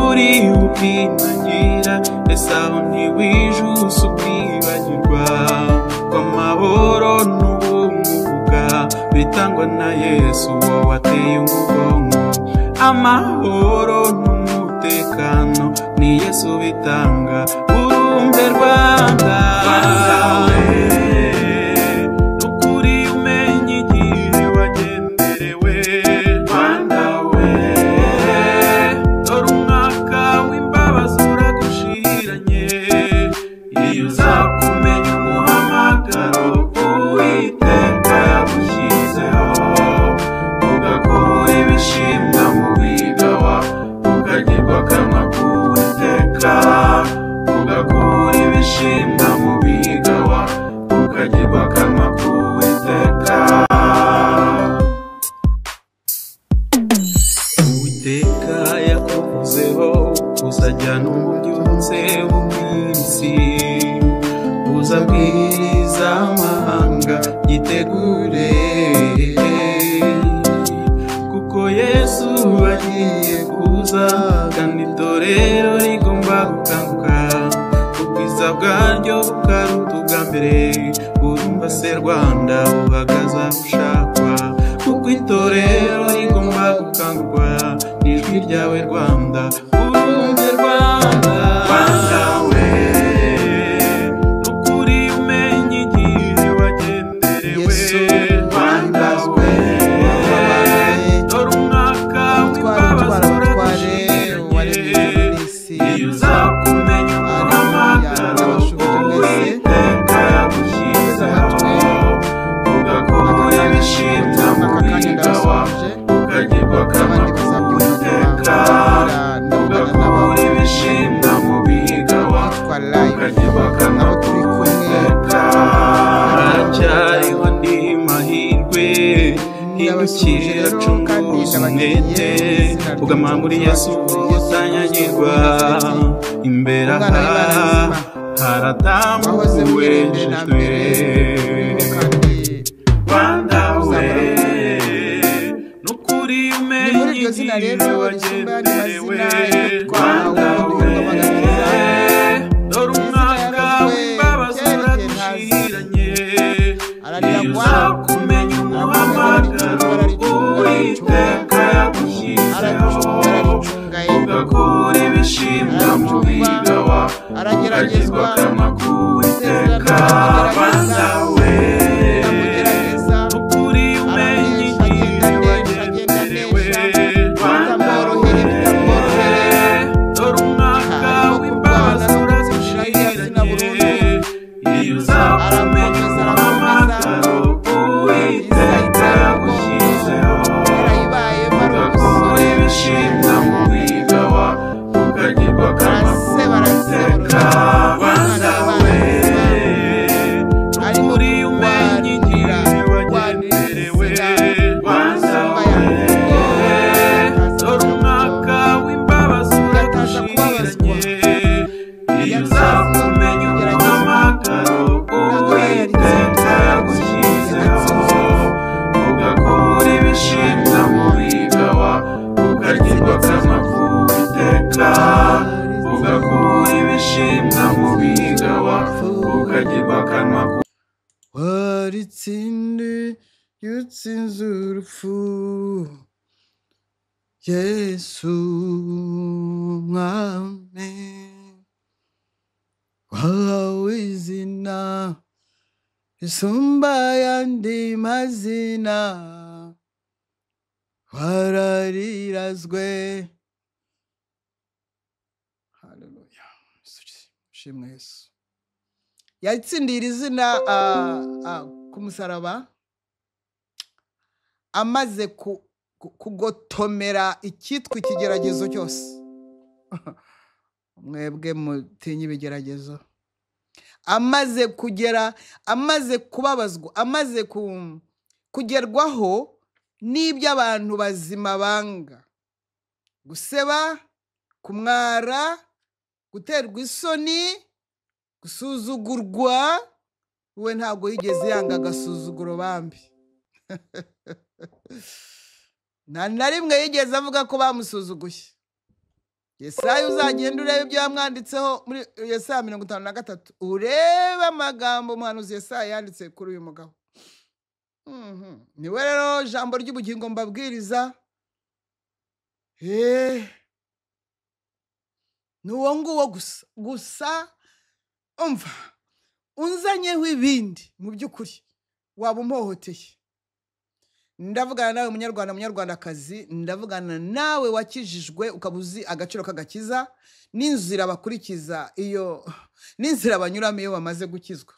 Nukuri ukinangira, ese aho ntiwijuse ukibagirwa ko amahoro n'ubumuga bitangwa na Yesu wowe wateye umugongo. Amahoro n'umutekano ni Yesu bitanga, urumve Rwanda. Nukuri umenye igihe wagenderewe Rwanda we, dore umwaka w'imbabazi uragushiranye. Iyo uzakumenya umuhamagaro Uwiteka yagushyizeho, ugakura ibishimwa mu bigawa, ukagirwa akanwa k'Uwiteka, ugakura ibishimwa mu bigawa, ukagirwa akanwa k'Uwiteka. Uwiteka yakuvuzeho uzajyana ububyutse bw'isi, uzabwiriza amahanga yitegure, kuko Yesu agiye kuza, kandi itorero rigomba gukanguka, ubwiza bwaryo bukaruta ubwa mbere. Urumva se Rwanda uhagaze aho ushakwa, kuko itorero rigomba gukangurwa n'ijwi ryawe Rwanda. Urumve Rwanda, Rwanda we, nukuri umenye igihe wagenderewe Yesu Rwanda we, dore umwaka utwara w'imbabazi utwara abatware waremye uragushiranye. ijuru n'isi. Iyo uzakumenya Haleluya, umuhamagaro ndabashubije mwese Uwiteka yagushyizeho, ugakura ibishimwa mu aka kanya bigawa, ndabasuhuje ukagirwa akanwa abandi bazabyumva nyuma. k'Uwiteka, Ndabwira ndavugana ugakura n'abo ibishimwa mu bigawa, bitwa live ukagirwa akanwa abo turi kumwe. k'Uwiteka. Haracyariho andi mahirwe, Ndabasuhuje hindukira rero kandi cunguza ndabakiriye umwete, mu izina ugama muri ry'umucunguzi Yesu wacu Yesu Kristo utanyagirwa. w'i Nazareti, Imbere umwana aha w'Imana muzima wahoze mbere mbere na haratambuwejejwe. mbere, uriho kandi Rwanda we, uzahoraho. nukuri Ni muri umenye iryo zina igihe rero risumba ayandi wagenderewe mazina, iryo twahawe Rwanda ko we, duherwamo agakiza. dore Ni izina umwaka yarazwe w'imbabazi kera igihe ntazi, uragushiranye. Iyo arariragwa, uzakumenya arakomeza umuhamagaro araricunga, araricunga, araricunga, Uwiteka yagushyizeho, araricunga, araricunga ye, ugakura ibishimwa mu araricungwa, bigawa, ukagirwa arageragezwa, akanwa k'Uwiteka. isezerano riramugerageza, Rwanda we, riramugerageza, nukuri umenye aranesha, agenda igihe anesha, agenda wagenderewe anesha, Rwanda we, bitamworohere, bitamworohere, dore umwaka arimo kurwana w'imbabazi no gutsindira ririya zina uragushiranye. burundu, Iyo uzakumenya arakomeza, arakomeza, umuhamagaro isa Uwiteka itera umugongo, yagushyizeho, yarayibayemo ari ugakura umusore, ibishimwa mu bigawa, ukagirwa akanwa araseba, araseba k'Uwiteka. urugamba, umwana Rwanda w'Imana we, muzima arimo nukuri umenye kurwanira, igihe kurwanira wagenderewe izina Rwanda risumba we, ayandi, ataza dore kugira umwaka w'imbabazi yataza kubabazwa, uragushiranye. Iyo yataza uzakumenya kugeragezwa, umuhamagaro ntabwo aba Uwiteka yaritsinze, yagushyizeho, yatsinze urupfu, ugakura ibishimwa mu bigawa, ukagirwa yatsinze akanwa urupfu, k'Uwiteka, ugakura ibishimwa mu bigawa, ukagirwa akanwa waritsinde yutsinze urupfu, Yesu mwami wahawe izina risumba ayandi mazina, wararirazwe. Haleluya, shimwe Yesu yatsindiye iri zina ku musaraba, amaze kugotomera icyitwa ikigeragezo cyose. Mwebwe mutinye ibigeragezo, amaze kugera, amaze kubabazwa, amaze kugerwaho n'ibyo abantu bazima banga, guseba, kumwara, guterwa isoni, gusuzugurwa. We ntabwo yigeze yanga agasuzuguro bambi, nta na rimwe yigeze avuga ko bamusuzuguye. Yesaya, uzagenda urebe ibyo yamwanditseho muri Yesaya 53, urebe amagambo umuhanuzi Yesaya yanditse kuri uyu mugabo. Niwe rero jambo ry'ubugingo mbabwiriza. Ni uwo nguwo gusa gusa. Umva, unzanyeho ibindi mu by'ukuri waba umpohoteye. Ndavugana nawe munyarwanda, munyarwandakazi, ndavugana nawe wakijijwe, ukaba uzi agaciro k'agakiza n'inzira bakurikiza iyo n'inzira banyuramo iyo bamaze gukizwa.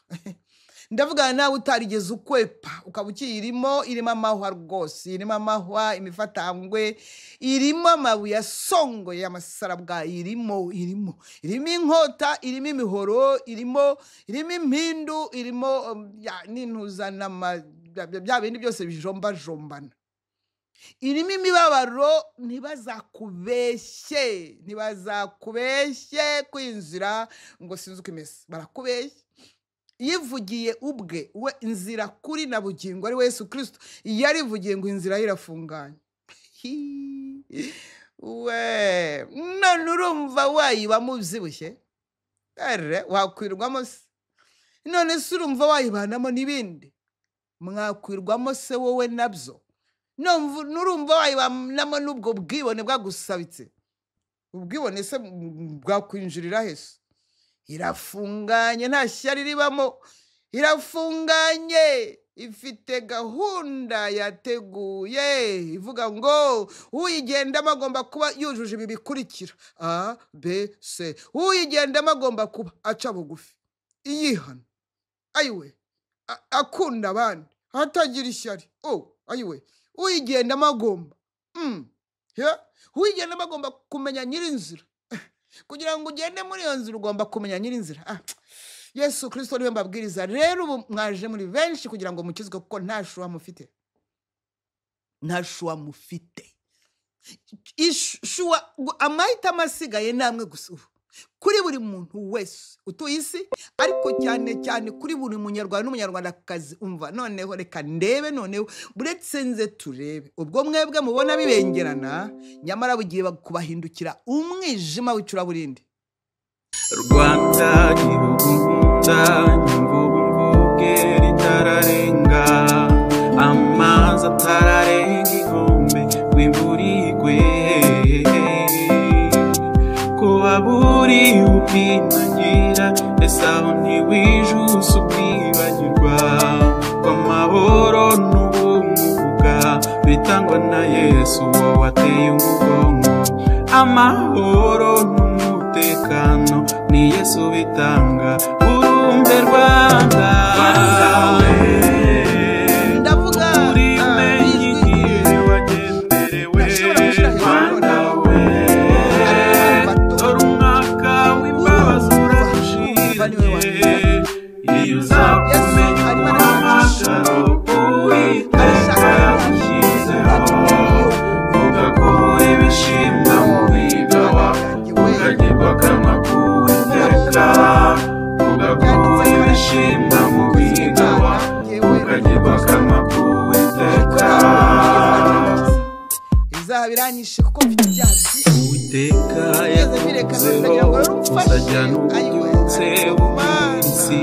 Ndavugana nawe utarigeze ukwepa, ukaba ukiyirimo, irimo amahwa rwose, irimo amahwa, imifatangwe, irimo amabuye asongoye, amasarabwa, irimo inkota, irimo imihoro, irimo impindu, irimo n'intuza bya bindi byose bijombajombana, irimo imibabaro. Ntibazakubeshye, ntibazakubeshye kwinzira ngo sinzi uko imeze, barakubeshye. Yivugiye ubwe we inzira kuri na bugingo ari we Yesu Kristo, yarivugiye ngo inzira ye irafunganye. We none urumva wayibamo ubyibushye? Ere wakwirwamo se? None se urumva wayibanamo n'ibindi? Mwakwirwamo se wowe nabyo? Nurumva wayibanamo n'ubwo bwibone bwagusabitse? Ubwibone se bwakwinjirira hese? Irafunganye, nta shyari ribamo, irafunganye, ifite gahunda yateguye ivuga ngo uyigendamo agomba kuba yujuje ibi bikurikira: A, B, C. Uyigendamo agomba kuba aca bugufi, iyihana, ayiwe, akunda abandi, atagira ishyari. Oh, ayiwe, uyigendamo agomba uyigendamo agomba kumenya nyirinzira. Kugira ngo ugende muri iyo nzira ugomba kumenya nyirinzira. Yesu Kristo niwe mbabwiriza. Rero ubu mwaje muri benshi kugira ngo mukizwe, kuko nta choix mufite, nta choix mufite. Choix, amahitamo asigaye namwe gusa ubu kuri buri muntu wese utuye isi, ariko cyane cyane kuri buri munyarwanda n'umunyarwandakazi. Umva noneho, reka ndebe noneho, buretse nze turebe ubwo mwebwe mubona bibengerana, nyamara bugiye kubahindukira umwijima w'icuraburindi. Rwanda gihugu nkunda, nyumva ubu mvuge ritararenga, amazi atararenga inkombe ngo imvura igwe, ko waburiye ukwinagira, ese aho ntiwijuse ukibagirwa ko amahoro n'ubumuga bitangwa na Yesu wowe wateye umugongo? Amahoro n'umutekano ni Yesu bitanga, urumve Rwanda. Rwanda we, Ndavuga urimenye ijwi igihe wagenderewe. Ndashobora gushyira hejuru. Rwanda we, dore umwaka w'imbabazi Urumva niwe uradushiranye, iyo uzakumenya Yesu arimo umuhamagaro Uwiteka arashaka yagushyizeho, ugakura ibishimwa mu bigawa, ukagirwa akanwa k'Uwiteka, ugakura ibishimwa mu bigawa, ukagirwa akanwa k'Uwiteka. Ibyaha biranyishe kuko mfite ibyaha byinshi. Uwiteka Sinigeze mbireka, yakuvuzeho ndagira ngo rero umfashe. uzajyana Ayiwe, ububyutse ariko Mana. bw'isi,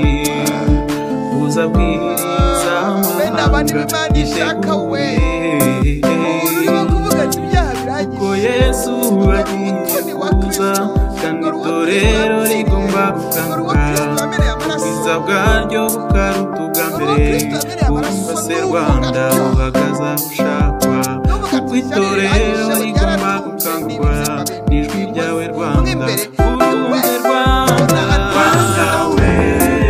uzabwiriza Bene aba ni amahanga Imana ishaka we. yiteguye. Umuntu urimo kuvuga ati ibyaha Kuko biranyishe, Yesu dore agiye umutoni wa kuza, Kristo, kandi dore uwo Kristo itorero yapfiriye, rigomba dore uwo gukanguka, Kristo yameneye amaraso, ubwiza bwaryo bukaruta ubwa dore uwo mbere. Kristo yameneye amaraso Urumva se n'ubu Rwanda, gatyo. uhagaze aho ushakwa, N'ubu kuko gatyo ishyari itorero riranyishe, rigomba ryaratumbye gukangurwa n'ibibyimba n'ijwi ryawe bindi Rwanda. mo imbere. Buri Urumve wese Rwanda. ubona Rwanda we,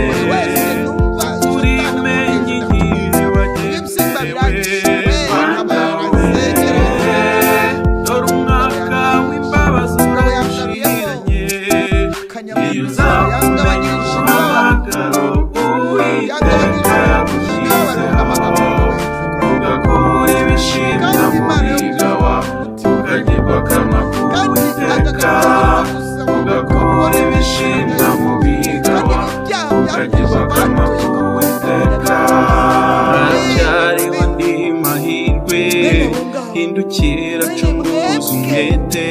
buri wese numva satani urimenye amubwira igihe ibibyimba wagenderewe. biranyishe we, Rwanda ntabara we, nsengere. dore umwaka w'imbabazi Umugabo yangaruyemo uradushiranye, iyo akanyamuneza, uzakumenya yangabanyirije imibabaro, umuhamagaro Uwiteka yangabanyirije imibabaro yagushyizeho, amagambo wese. ugakura ibishimwa Kandi mu Imana yo bigawa, ukagirwa akanwa kandi k'Uwiteka, aka gakondo gusa. Kiracunguza umwete,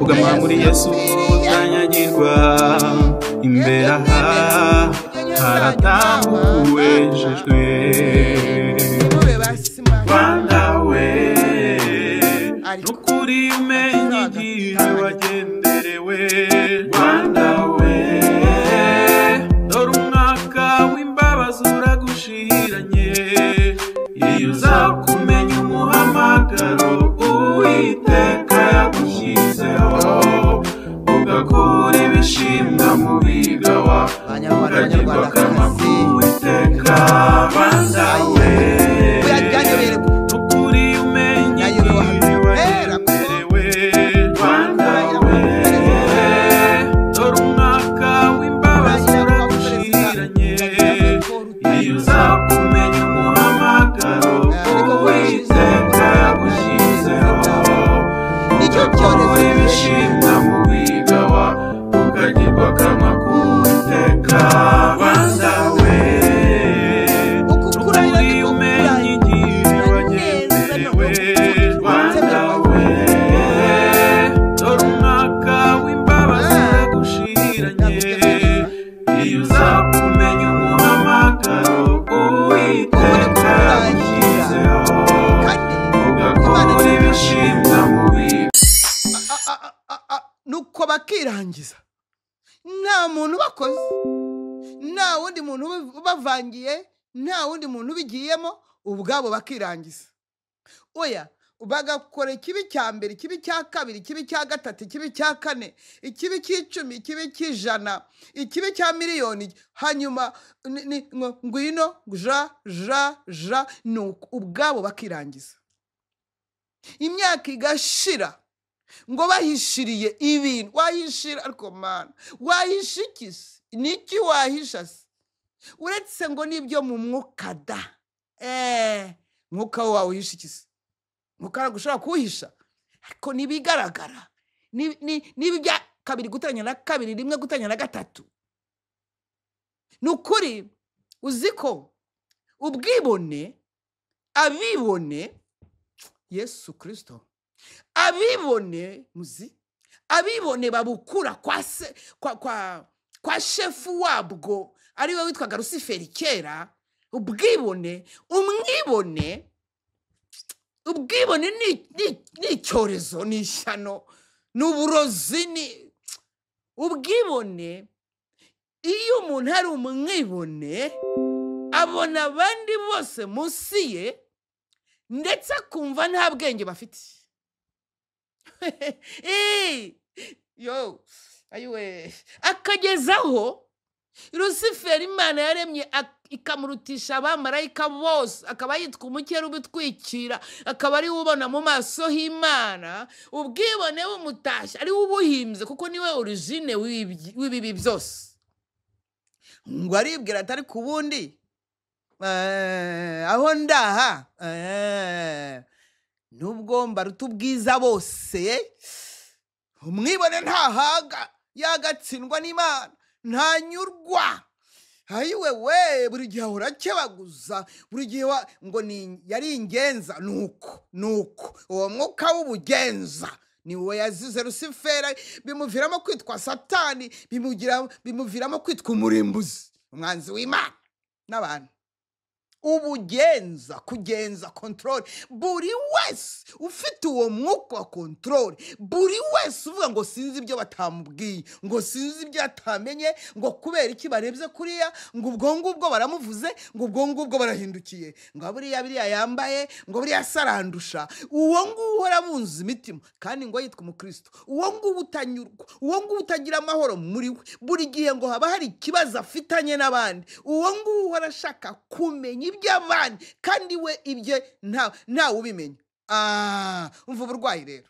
ugama muri Yesu utanyagirwa. Imbere aha haratambuka uwejejwe. Mube basima. Rwanda we, Ariko nukuri umenye igihe wagenderewe. Rwanda we, dore umwaka w'imbabazi uragushiranye. Iyo uza kumenya umuhamagaro Uwiteka yagushyizeho, ugakura ibishimwa mu bigawa, Banyarwanda, ukagirwa akanwa Banyarwandakazi. k'Uwiteka. Rwanda we, Byanyobereye. nukuri umenye Nayobewe igihe ahantu hera kuko wagenderewe. Rwanda we, dore umwaka w'imbabazi Urahira kuba perezida uragushiranye. uragira ko Iyo uza kumenya umuhamagaro Ariko Uwiteka yagushyizeho, Nicyo cyorezo ugakura ibishimwa mu bigawa, ukagirwa akanwa k'Uwiteka. Rwanda we, Uku kurahira nukuri niko umenye igihe kurahira neza wagenderewe. Rwanda we, dore umwaka w'imbabazi uragushiranye. Iyo uza kumenya umuhamagaro Uwiteka yagushyizeho, Kandi ugakura ibishimwa mu bigawa. Nuko bakirangiza, nta muntu ubakoze, nta wundi muntu ubavangiye, nta wundi muntu ubigiyemo, ubwabo bakirangiza. Oya, bagakora ikibi cya mbere, ikibi cya kabiri, ikibi cya gatatu, ikibi cya kane, ikibi cy'icumi, ikibi cy'ijana, ikibi cya miliyoni, hanyuma ngo ngwino ja ja ja, nuko ubwabo bakirangiza, imyaka igashira ngo bahishiriye ibintu. Wahishira, ariko Mana, wahisha iki se? Niki wahisha se uretse ngo n'ibyo mu mwuka da? Mwuka wawe uhisha iki se? Mwuka ntabwo ushobora kuwuhisha, ariko n'ibigaragara niba ibya kabiri guteranya na kabiri, rimwe guteranya na gatatu. Ni ukuri, uzi ko ubwibone, abibone, Yesu Kirisito, abibone, muzi abibone babukura kwa se, kwa shefu wabwo, ariwe witwaga Rusiferi kera. Ubwibone, umwibone, ubwibone ni icyorezo, ni ishyano, ni uburozi, ni ubwibone. Iyo umuntu ari umwibone, abona abandi bose munsi ye, ndetse akumva nta bwenge bafite. Yo ayiwe, akagezaho Rusiferi Imana yaremye ikamurutisha abamarayika bose, akaba yitwa umukerubi utwikira, akaba ari we ubona mu maso h'Imana. Ubwibone bumutashye, ari we ubuhimbye, kuko niwe origine w'ibibi byose. Ngo aribwira atari ku bundi aho ndaha, nubwo mbaruta ubwiza bose. Umwibone ntahaga, yagatsindwa n'Imana, ntanyurwa. Ayiwe we, buri gihe ahora akebaguza, buri gihe ngo ni yari ingenza. Nuko nuko uwo mwuka w'ubugenza ni wo yazize Rusifera, bimuviramo kwitwa Satani, bimuviramo kwitwa umurimbuzi, umwanzi w'Imana n'abantu. Ubugenza, kugenza, control. Buri wese ufite uwo mwuka wa control, buri wese uvuga ngo sinzi ibyo batamubwiye, ngo sinzi ibyo atamenye, ngo kubera iki barebye kuriya, ngo ubwo ngubwo baramuvuze, ngo ubwo ngubwo barahindukiye, ngo buriya biriya yambaye, ngo buriya sarandusha, uwo nguwo uhora abunza imitima kandi ngo yitwa umukristo, uwo nguwo utanyurwa, uwo nguwo utagira amahoro muri we, buri gihe ngo haba hari ikibazo afitanye n'abandi, uwo nguwo uhora ashaka kumenya iby'abandi kandi we ibye ntawe ubimenya. Umva uburwayi rero,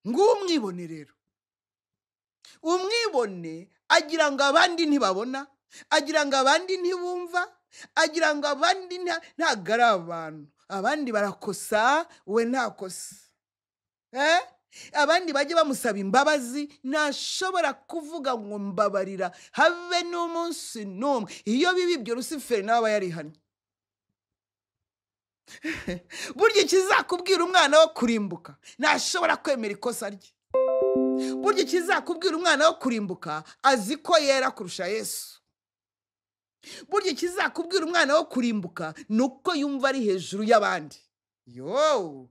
nguwo umwibone rero. Umwibone agira ngo abandi ntibabona, agira ngo abandi ntibumva, agira ngo abandi ntabwo ari abantu, abandi barakosa we ntakosa. Abandi bajye bamusaba imbabazi, ntashobora kuvuga ngo mbabarira habe n'umunsi n'umwe. Iyo biba ibyo, Rusiferi nawe aba yarihannye. Burya ikizakubwira umwana wo kurimbuka ntashobora kwemera ikosa rye. Burya ikizakubwira umwana wo kurimbuka azi ko yera kurusha Yesu. Burya ikizakubwira umwana wo kurimbuka ni uko yumva ari hejuru y'abandi. Yo,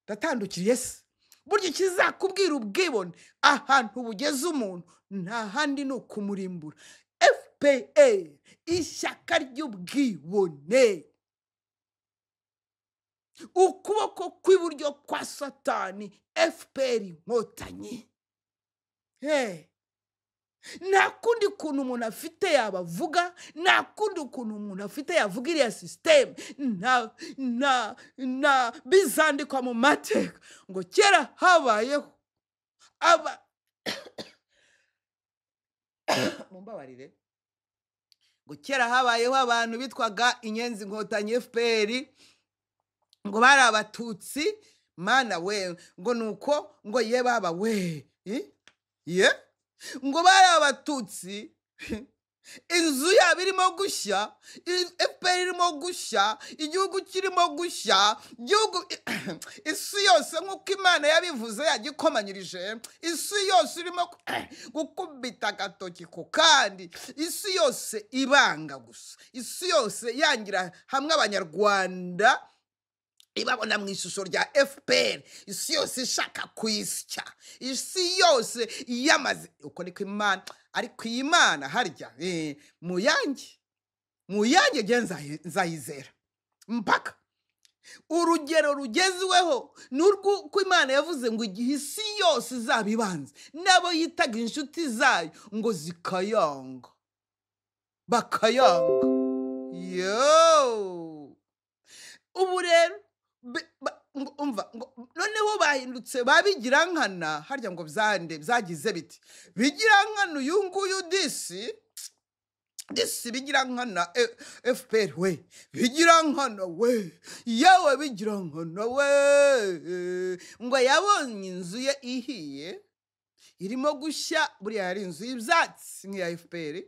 ndatandukiriye se. Burya ikizakubwira ubwibone ahantu bugeze umuntu nta handi ni ukumurimbura. FPR, ishyaka ry'ubwibone, ukuboko kw'iburyo kwa Satani, FPR Inkotanyi. Hey. Nta kundi kuntu umuntu afite yabavuga, nta kundi kuntu umuntu afite yavuga iriya système. Nta bizandikwa mu mateka ngo kera habayeho aba, mumbabarire, ngo kera habayeho abantu bitwaga Inyenzi Inkotanyi FPR, ngo bari Abatutsi. Mana we, ngo nuko ngo ye baba we, ye ngo bari Abatutsi, inzu yabo irimo gushya, FPR irimo gushya, igihugu kirimo gushya, igihugu, isi yose nk'uko Imana yabivuze yagikomanyirije, isi yose irimo gukubita agatoki ku kandi, isi yose ibanga gusa, isi yose yangira hamwe Abanyarwanda ibabona mu ishusho rya FPR, isi yose ishaka kuyisya, isi yose yamaze uko niko Imana. Ariko iyi Mana harya muyange nge nzayizera mpaka urugero rugezweho ni urw'uko Imana yavuze ngo igihe isi yose izaba ibanze n'abo yitaga inshuti zayo ngo zikayanga bakayanga. Yo, ubu rero umva, noneho bahindutse babigira nkana. Harya ngo byande byagize biti bigira nkana uyu nguyu disi disi bigira nkana FPR we, bigira nkana we, yewe bigira nkana we, ngo yabonye inzu ye ihiye irimo gushya. Buriya yari inzu y'ibyatsi nk'iya FPR.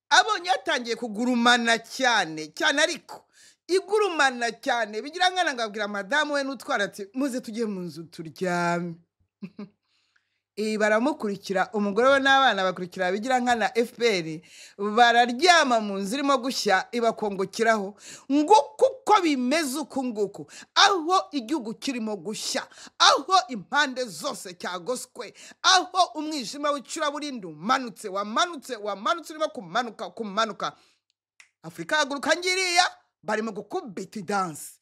Abonye yatangiye kugurumana cyane cyane, ariko igurumana cyane, bigira nkana ngo abwira madamu we n'utwara ati muze tujye mu nzu turyame. Baramukurikira, umugore we n'abana bakurikira bigira nkana FPR, bararyama mu nzu irimo gushya ibakongokeraho. Ngo kuko bimeze uku nguku, aho igihugu kirimo gushya, aho impande zose cyagoswe, aho umwijima w'icuraburindi umanutse, wamanutse, wamanutse, urimo kumanuka kumanuka, Afurika haguruka ngiriya barimo gukubita idansi.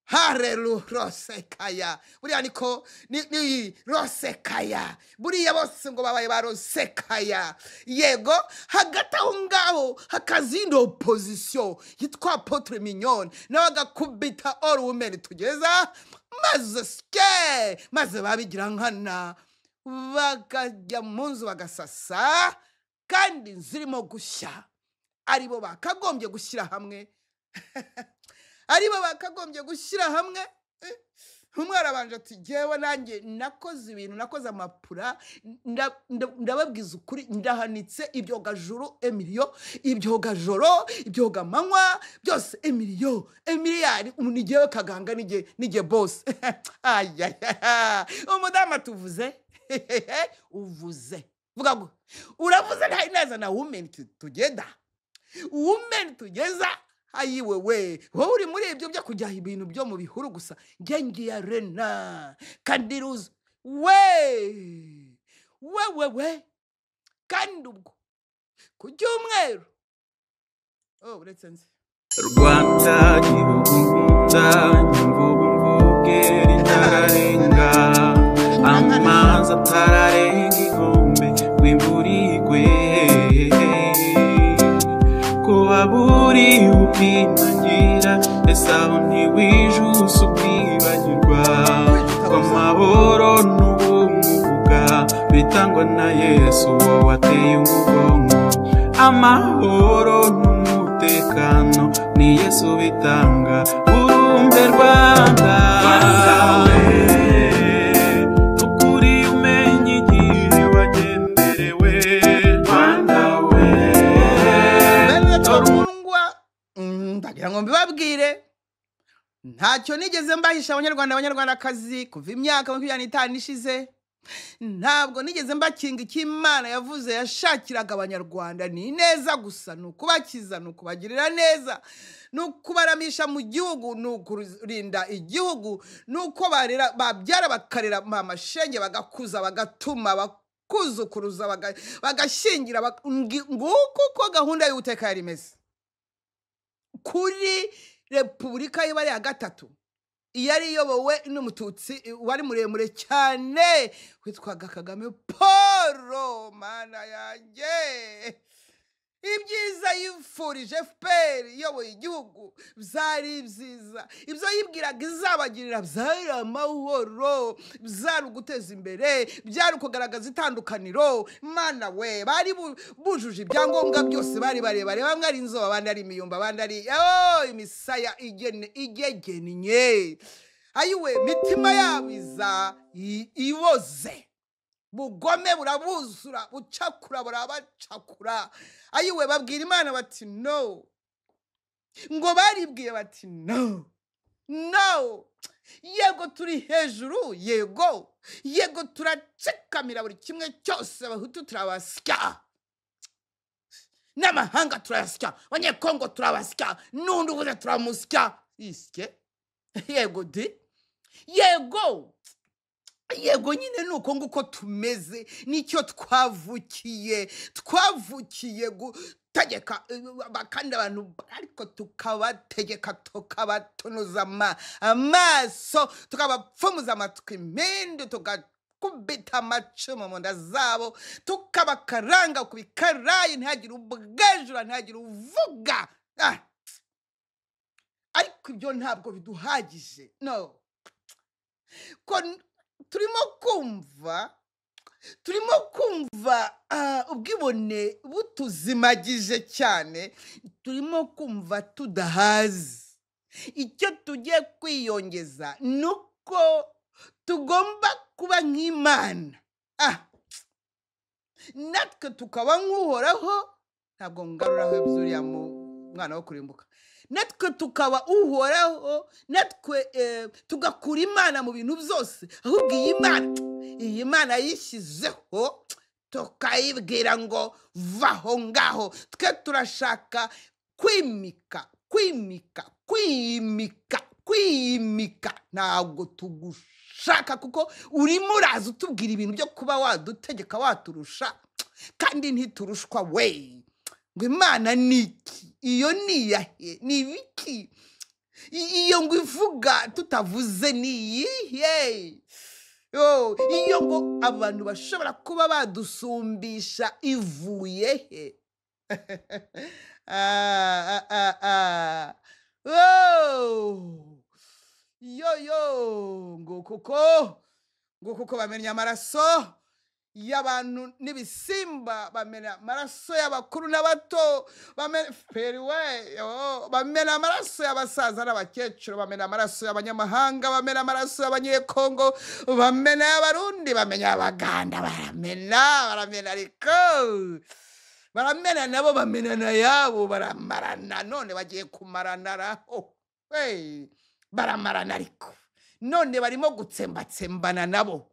Hareru rosekaya, buriya niko ni rosekaya, buriya bose ngo babaye ba rosekaya. Yego, hagati aho ngaho hakazinda opposition yitwa Apotre Mignone, nawe agakubita all women tugeza, maze ske maze babigira nkana bakajya mu nzu bagasasa, kandi zirimo gushya. Aribo bakagombye gushyira hamwe, aribo bakagombye gushyira hamwe. Umwe arabanje ati jyewe nanjye nakoze ibintu, nakoze amapura, ndababwiza ukuri, ndahanitse ibyogajuru emiliyo, ibyogajoro, ibyogamanywa byose emiliyo, emiliyari, ni jyewe Kaganga, nijye boss. Umudamu atuvuze uvuze vuga ngo uravuze nta neza na women tugenda, women tugeza. Ayiwe we, wowe uri muri ibyo byo kujya ibintu byo mu bihuru gusa, njye ngiye arena kandi ruza we we we we. Kandi ubwo ku cyumweru, oh, uretse nzi Rwanda gihugu nkunda, nyumva ubu mvuge ritararenga, amazi atararenga inkombe ngo imvura igwe, ko waburi ukimangira ese aho ntiwijuse ukibagirwa ko amahoro n'ubumuga bitangwa na Yesu wowe wateye umugongo. Amahoro n'umutekano ni Yesu bitanga, urumve Rwanda. Rwanda we, ukuri umenye igihe wagenderewe. Rwanda we. Bene bakundwa, ndagira ngo mbibabwire. Ntacyo nigeze mbahisha Abanyarwanda, Abanyarwandakazi, kuva imyaka 25 ishize. Ntabwo nigeze mbakinga. Icyo Imana yavuze yashakiraga Abanyarwanda ni neza gusa, ni ukubakiza, ni ukubagirira neza, ni ukubaramisha mu gihugu, ni ukurinda igihugu, ni uko barera, babyara, bakarera amashenge, bagakuza, bagatuma, bakuzukuruza, bagashyingira. Nguko uko gahunda y'Uwiteka yari imeze kuri Repubulika y'ibare ya gatatu, yari iyobowe n'Umututsi wari muremure cyane witwaga Kagame Paul. Mana yanjye, ibyiza yifurije FPR iyoboye igihugu byari byiza. Ibyo yibwiraga izabagirira byari amahoro, byari uguteza imbere, byari ukugaragaza itandukaniro. Mana we, bari bujuje ibyangombwa byose, bari barebare, bamwe ari inzobe, abandi ari imiyumba, abandi ari, oh, imisaya igegennye. Ayiwe, mitima yabo iza iboze, bugome burabuzura, bucakura burabacakura. Ayiwe, babwira Imana bati no. Ngo baribwiye bati no, no. Yego turi hejuru, yego, yego turatsikamira buri kimwe cyose. Abahutu turabasya, n'amahanga turayasya, Abanyekongo turabasya, n'undi ubuze turamusya. Isye yego di, yego, yego nyine ni uko nguko tumeze, nicyo twavukiye. Twavukiye gutegeka kandi abantu, ariko tukabategeka tukabatunuza amaso, tukabapfumuza amatwi impindu, tugakubita amacumu mu nda zabo, tukabakaranga ku bikarayi, ntihagire ubwejura, ntihagire uvuga. Ariko ibyo ntabwo biduhagije, no ko turimo kumva ubwibone butuzimagije cyane, turimo kumva tudahaze. Icyo tugiye kwiyongeza ni uko tugomba kuba nk'Imana, natwe tukaba nk'Uhoraho. Ntabwo ngaruraho by'uriya mwana wo kurimbuka. Natwe tukaba Uhoraho, natwe tugakura Imana mu bintu byose. Ahubwo iyi Mana yishyizeho, tukayibwira ngo vaho ngaho. Twe turashaka kwimika, kwimika, kwimika, kwimika. Ntabwo tugushaka, kuko urimo uraza utubwira ibintu byo kuba wadutegeka, waturusha, kandi ntiturushwa we. Ngo Imana ni iki? Iyo ni iyahe? Ni ibiki? Iyo ngo ivuga tutavuze ni iyihe? Yo, iyo ngo abantu bashobora kuba badusumbisha ivuye he? Ah, ah, ah, ah. Oh! Yo yo, ngo kuko bamenya amaraso y'abantu n'ibisimba, bamena amaraso y'abakuru n'abato, bamena fpr we, oh, bamena amaraso y'abasaza n'abakecuru, bamena amaraso y'abanyamahanga, bamena amaraso y'Abanyekongo, bamena y'Abarundi, bamena y'Abaganda, baramena, baramena, ariko baramena nabo bamenana yabo, baramarana. None bagiye kumarana raho. Hey, baramarana, ariko none barimo gutsembatsembana nabo.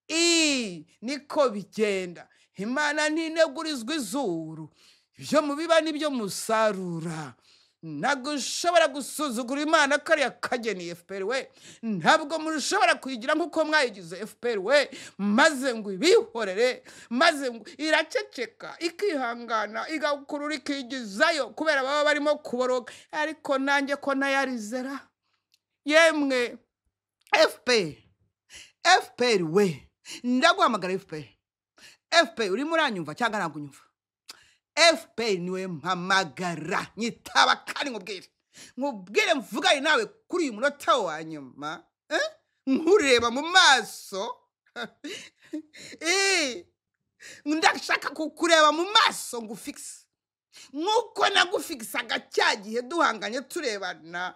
I niko bigenda. Imana ntinegurizwa izuru. Ibyo mubiba nibyo musarura. Ntabwo ushobora gusuzugura Imana kariya kageni FPR we. Ntabwo mushobora kuyigira nk'uko mwayigize FPR we, maze ngo ibihorere, maze ngo iraceceka, ikihangana, igakurura, ikigizayo kubera baba barimo kuboroga. Ariko nanjye ko nayarizera, yemwe FPR, FPR we, ndaguhamagara. FPR, FPR, urimo uranyumva cyangwa ntabwo unyumva? FPR niwe mpamagara, nyitaba kandi nkubwire, nkubwire, mvugane nawe kuri uyu munota wa nyuma, eh? Nkureba mu maso. Ndashaka kukureba mu maso ngo ufikise nk'uko nagufikisaga cya gihe duhanganye turebana.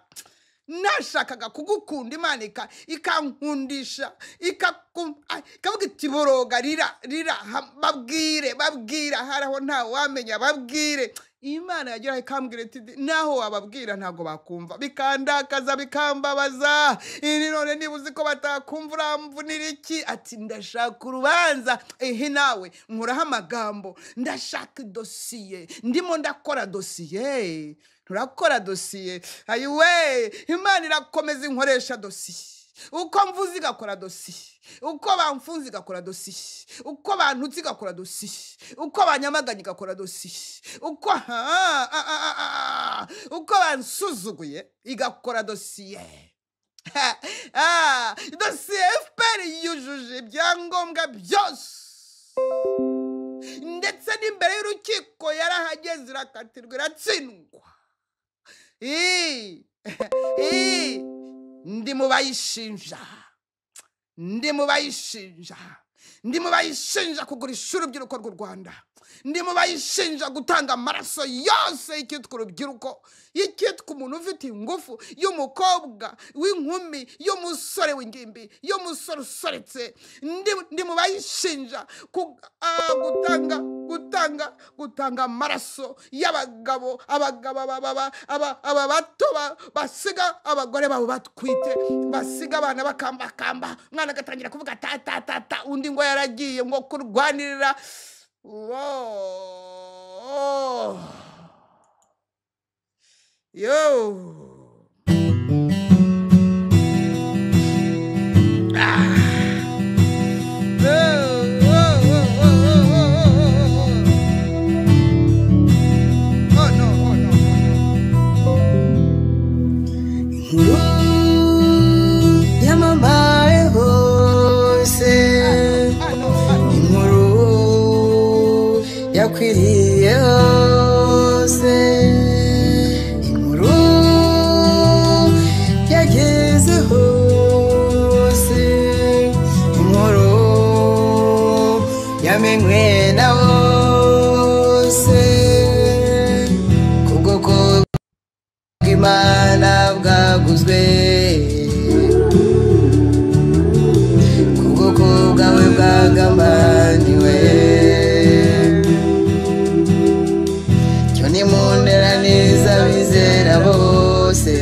Nashakaga kugukunda, Imana ikankundisha, ikavuga iti boroga, rira rira, babwire babwira, haraho nta wamenya, babwire. Imana yageraho ikambwira iti naho wababwira ntabwo bakumva, bikandakaza, bikambabaza. Iri none niba uzi ko batakumva uramvunira iki? Ati ndashaka urubanza, ehe nawe nkuraho amagambo, ndashaka dosiye, ndimo ndakora dosiye, turakora dosiye. Ayiwe, Imana irakomeza inkoresha dosiye, uko mvuze igakora dosiye, uko bamfunze igakora dosiye, uko bantutse igakora dosiye, uko banyamaganye igakora dosiye, uko bansuzuguye igakora dosiye. Dosiye FPR yujuje ibyangombwa byose, ndetse n'imbere y'urukiko yarahageze, irakatirwa, iratsindwa. Ndi mu bayishinja, ndi mu bayishinja, ndi mu bayishinja kugurisha urubyiruko rw'u Rwanda, ndi mu bayishinja gutanga amaraso yose y'icyitwa urubyiruko, y'icyitwa umuntu ufite ingufu, y'umukobwa w'inkumi, y'umusore w'ingimbi, y'umusore usoretse. Ndi mu bayishinja gutanga gutanga gutanga amaraso y'abagabo, abagabo aba bato basiga abagore babo batwite, basiga abana bakambakamba, umwana agatangira kuvuga ta ta ta ta, undi ngo yaragiye ngo kurwanirira. Wo. Yo. Oh, oh, oh, oh, oh, oh, oh, oh. Oh no, oh no, oh no. Inkuru yamamaye hose, Ah no, ah no. inkuru yakwiriye hose, inkuru yageze hose, inkuru yamenywe na bose, kubwoko bw'Imana bwaguzwe, kubwoko bwawe bwagambaniwe. Cyo nimunteranize abizera bose,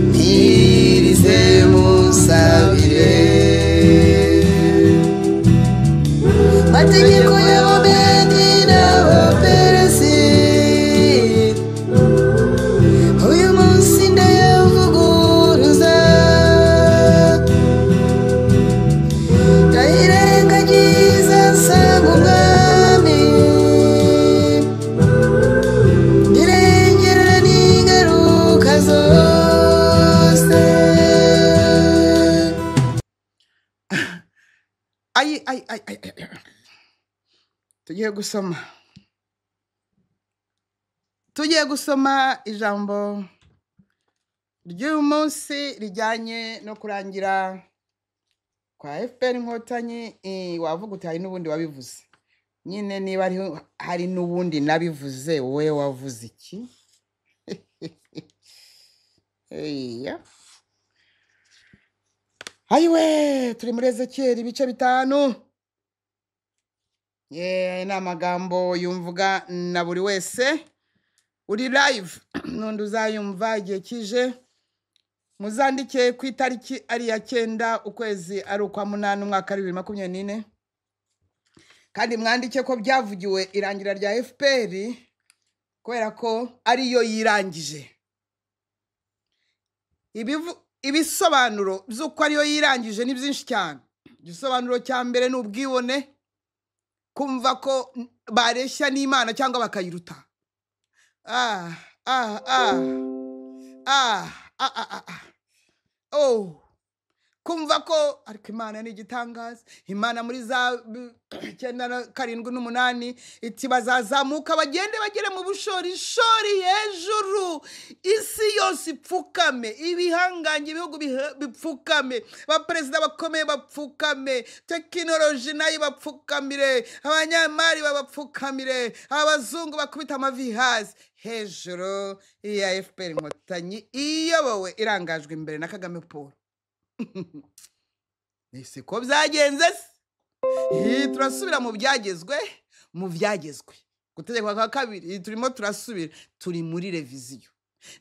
ntirize musabire. Mategeko y'Abamedi n'Abaperesi, uyu munsi ndayavuguruza, ndayirengagiza nsanga umwami, ndirengera n'ingaruka zose. Ayi, ayi, ayi, ayi, ayi. Tugiye gusoma, tugiye gusoma ijambo ry'uyu munsi rijyanye no kurangira kwa FPR Inkotanyi. Wavuga uti hari n'ubundi wabivuze nyine, niba hari n'ubundi nabivuze, wowe wavuze iki? Eya, ayiwe, turi muri Ezekiyeli ibice 5. Ye, ni amagambo yumvwa na buri wese uri live, n'undi uzayumva igihe kije. Muzandike ku itariki ari iya 9, ukwezi ari ukwa 8, umwaka ari 2024, kandi mwandike ko byavugiwe irangira rya FPR, kubera ko ariyo yirangije. Ibisobanuro by'uko ariyo yirangije ni byinshi cyane. Igisobanuro cya mbere ni ubwibone, kumva ko bareshya n'Imana cyangwa bakayiruta. Ah, ah, ah. Ah, ah, ah, ah, ah. Oh. Kumva ko ariko Imana ni igitangaza. Imana muri za 97 8 iti bazazamuka bagende bagere mu bushorishori hejuru, isi yose ipfukame, ibihangange ibihugu bipfukame, abaperezida bakomeye bapfukame, tekinoloji nayo bapfukamire, abanyamari babapfukamire, abazungu bakubita amavi hasi hejuru ya FPR Inkotanyi iyobowe irangajwe imbere na Kagame Paul. Ese ko byagenze se? Turasubira mu byagezwe, mu byagezwe gutegekwa kwa kabiri turimo turasubira, turi muri reviziyo.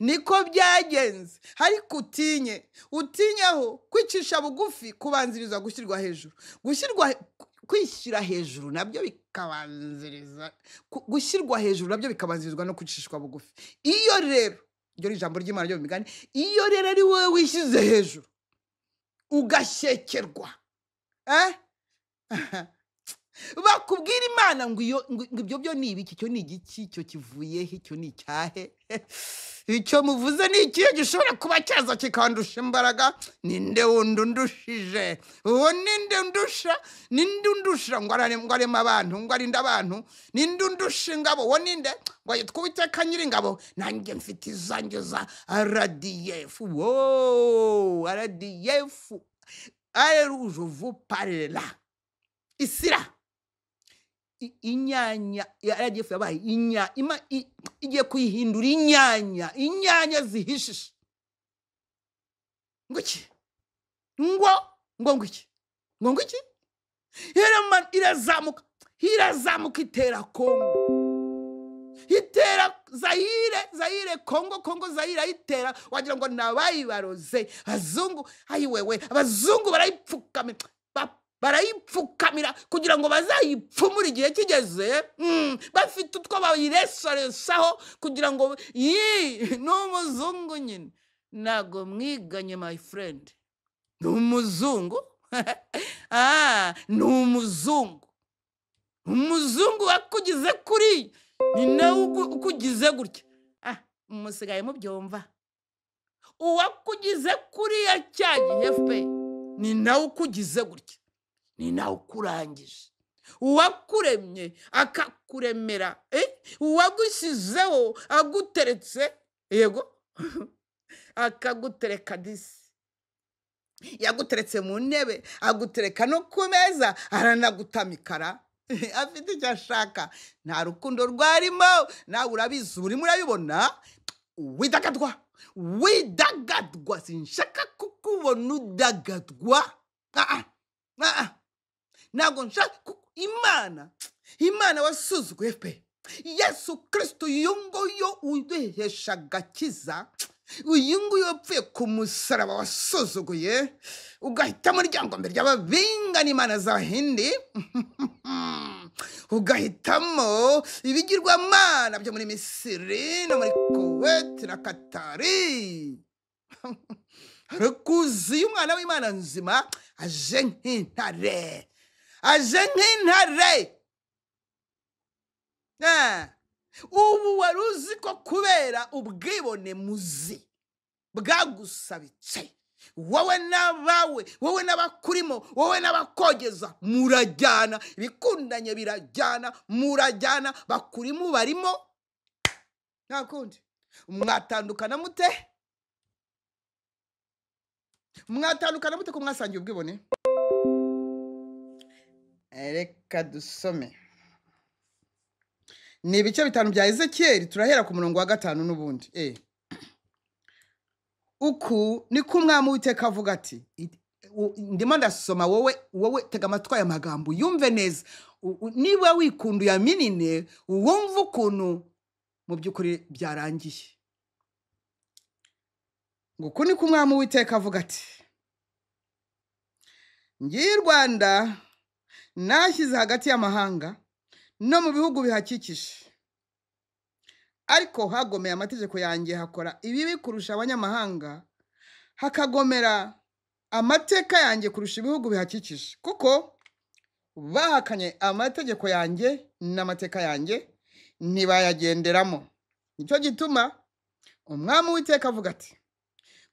Niko byagenze. Ariko utinye, utinyaho kwicisha bugufi kubanziriza gushyirwa hejuru, gushyirwa kwishyira hejuru nabyo bikabanziriza gushyirwa hejuru nabyo bikabanzirizwa no kwicishwa bugufi. Iyo rero iryo ni ijambo ry'Imana ryo mu migani, iyo rero ari wowe wishyize hejuru ugashekerwa, bakubwira Imana ngo iyo ngo ibyo byo ni ibiki, icyo ni igiki, icyo kivuyehe, icyo ni icyahe, icyo muvuze ni ikihe gishobora kuba cyaza kikandusha imbaraga? Ninde wundi undushije? Uwo ninde undusha? Ninde undusha ngo areme abantu, ngo arinde abantu? Ninde undusha ingabo? Uwo ninde? Ngo yitwa Uwiteka Nyiringabo, nanjye mfite izanjye za RDF. Wo RDF, je vous parle là isira inyanya ya RDF yabaye igiye kuyihindura inyanya, inyanya zihishishe. Ngo iki? Ngo ngo iki? Ngo iki? Irazamuka, irazamuka itera Kongo, itera Zaire, Zaire Kongo, Kongo Zaire ayitera, wagira ngo nabayibaroze abazungu. Ayiwewe, abazungu barayipfukamira, barayipfukamira kugira ngo bazayipfumure igihe kigeze. Bafite utwo bayiresaresaho kugira ngo ni umuzungu nyine. Ntago mwiganye my friend, ni umuzungu. Ni umuzungu, umuzungu wakugize kuri ni nawe ukugize gutya. Musigaye mubyumva, uwakugize kuriya cya gihe FPR ni nawe ukugize gutya, ni nawe ukurangije. Uwakuremye akakuremera, uwagushyizeho aguteretse, yego akagutereka disi, yaguteretse mu ntebe, agutereka no ku meza, aranagutamikara afite icyo ashaka. Nta rukundo rwarimo, nawe urabizi, urimo urabibona. Widagadwa, widagadwa, sinshaka kukubona udagadwa. Ntabwo nshaka. Imana, Imana wasuzuguye pe Yesu Kristo, uyu nguyu uduhesha agakiza, uyu nguyu wapfuye ku musaraba wasuzuguye, ugahitamo ryangombe ry'ababinga n'imana z'abahindi, ugahitamo ibigirwamana byo muri Misiri no muri Kuwait na Katari. Arikuzi umwana w'Imana nzima aje nk'intare, aje nk'intare. Ubu wari uzi ko kubera ubwibone muzi bwagusabitse, wowe n'abawe, wowe n'abakurimo, wowe n'abakogeza, murajyana, ibikundanye birajyana, murajyana, bakurimo barimo, nta kundi. Mwatandukana mute? Mwatandukana mute ko mwasangiye ubwibone? Reka dusome. Ni ibice 5 bya Ezekiel, turahera ku murongo wa 5 n'ubundi. Uku niko umwami Uwiteka avuga ati, ndimo ndasoma, wowe tega amatwi aya magambo yumve neza. Niba wikunduye aminine, wumve ukuntu mu by'ukuri byarangiye. Ngo uku niko umwami Uwiteka avuga ati, ngiye Rwanda nashyize hagati y'amahanga no mu bihugu bihakikije, ariko hagomeye amategeko yanjye, hakora ibibi kurusha abanyamahanga, hakagomera amateka yanjye kurusha ibihugu bihakikije, kuko bahakanye amategeko yanjye n'amateka yanjye ntibayagenderamo. Nicyo gituma umwami Uwiteka avuga ati,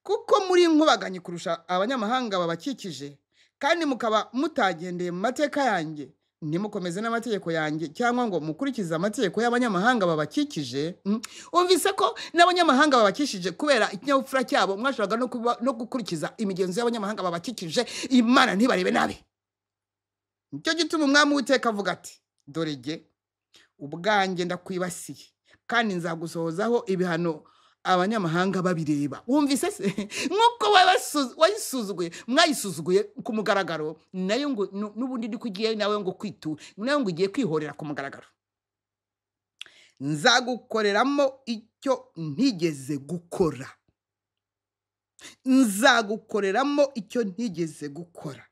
Kuko muri inkubaganyi kurusha abanyamahanga babakikije, kandi mukaba mutagendeye mu mateka yanjye, ntimukomeze n'amategeko yanjye cyangwa ngo mukurikize amategeko y'abanyamahanga babakikije. Umvise ko n'abanyamahanga babakikije kubera ikinyabupfura cyabo mwashoboraga no gukurikiza imigenzo y'abanyamahanga babakikije, Imana ntibarebe nabi. Nicyo gituma Umwami Uwiteka avuga ati: dore jye ubwanjye ndakwibasiye, kandi nzagusohozaho ibihano abanyamahanga babireba. Wumvise se nk'uko wayisuzuguye, mwayisuzuguye ku mugaragaro, nayo ngo n'ubundi niko ugiye nawe ngo kwitura, nawe ngo ugiye kwihorera ku mugaragaro. Nzagukoreramo icyo ntigeze gukora, nzagukoreramo icyo ntigeze gukora,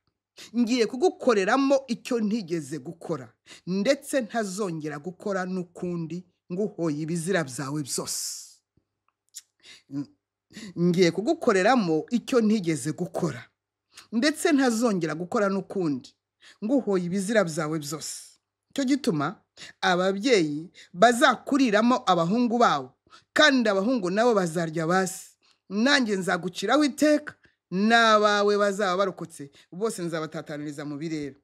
ngiye kugukoreramo icyo ntigeze gukora, ndetse ntazongera gukora n'ukundi, nguhoye ibizira byawe byose. Ngiye kugukoreramo icyo ntigeze gukora, ndetse ntazongera gukora n'ukundi, nguhoye ibizira byawe byose. Icyo gituma ababyeyi bazakuriramo abahungu babo, kandi abahungu nabo bazarya basi. Nanjye nzaguciraho iteka, n'abawe bazaba barokotse bose nzabatataniriza mu birere.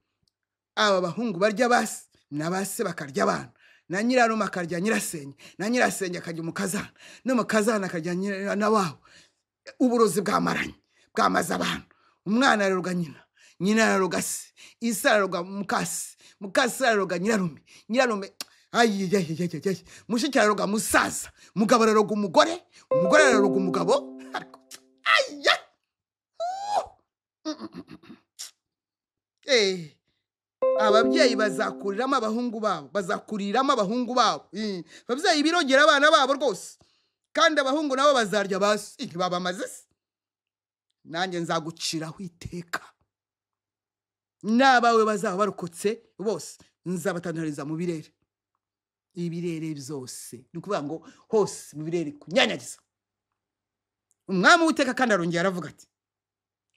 Aba bahungu barya basi, n'abase bakarya abana, na nyirarume akarya nyirasenge, na nyirasenge akarya umukazana, n'umukazana akarya na wabo. Uburozi bwamaranye bwamaze abantu. Umwana araroga nyina, nyina araroga se, ise araroga mukase, mukase araroga nyirarume, nyirarume ayiyayiyayiyayi, mushiki araroga musaza, mugabo araroga umugore, umugore araroga umugabo. Aya ababyeyi bazakuriramo abahungu babo, bazakuriramo abahungu babo. Ababyeyi birogera abana babo rwose, kandi abahungu nabo bazarya basi, ntibabamaze se. Nanjye nzaguciraho iteka, n'abawe bazaba barokotse bose nzabatantariza mu birere, ibirere byose, ni ukuvuga ngo hose mu birere kunyanyagiza. Umwami Uwiteka kandi arongera aravuga ati: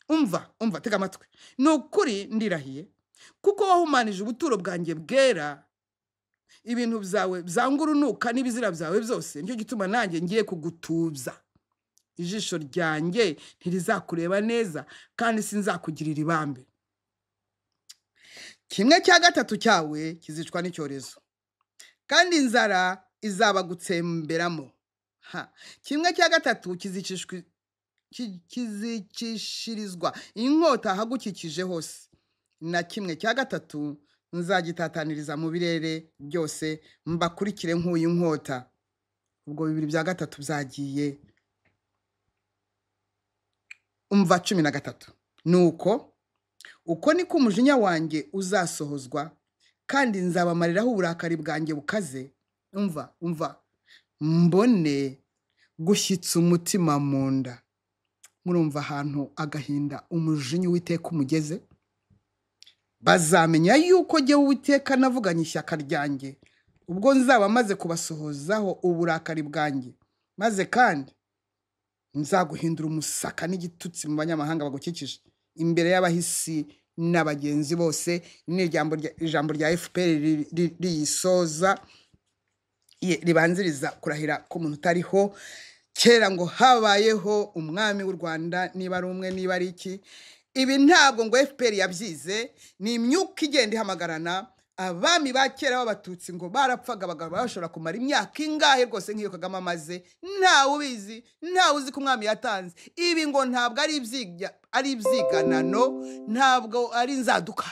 umva, umva, tega amatwi, ni ukuri ndirahiye, kuko wahumanije ubuturo bwanjye bwera, ibintu byawe byanga urunuka n'ibizira byawe byose, nicyo gituma nanjye ngiye kugutuza. Ijisho ryanjye ntirizakureba neza, kandi sinzakugirira ibambe. Kimwe cya gatatu cyawe kizicwa n'icyorezo, kandi inzara izabagutsemberamo. Kimwe cya gatatu kizicishirizwa inkota ahagukikije hose, na kimwe cya gatatu nzagitataniriza mu birere byose, mbakurikire nk'uyu nkota. Ubwo bibiri bya gatatu byagiye. Umva 13. Nuko uko niko umujinya wanjye uzasohozwa, kandi nzabamariraho uburakari bwanjye bukaze. Umva, umva, mbone gushyitsa umutima mu nda. Murumva ahantu agahinda umujinya Uwiteka umugeze. Bazamenya yuko jyewe Uwiteka navuganye ishyaka ryanjye, ubwo nzaba maze kubasohozaho uburakari bwanjye. Maze kandi nzaguhindura umusaka n'igitutsi mu banyamahanga bagukikije, imbere y'abahisi n'abagenzi bose. Ni ijambo rya FPR riyisoza, ribanziriza kurahira k'umuntu utariho. Kera ngo habayeho umwami w'u Rwanda, niba ari umwe niba ari iki. Ibi ntabwo ngo FPR yabyize, ni imyuka igenda ihamagarana. Abami ba kera b'abatutsi ngo barapfaga, abagabo bashobora kumara imyaka ingahe rwose nk'iyo Kagame amaze, ntawe ubizi, ntawe uzi ko umwami yatanze. Ibi ngo ntabwo ari ibyiganano, ntabwo ari inzaduka.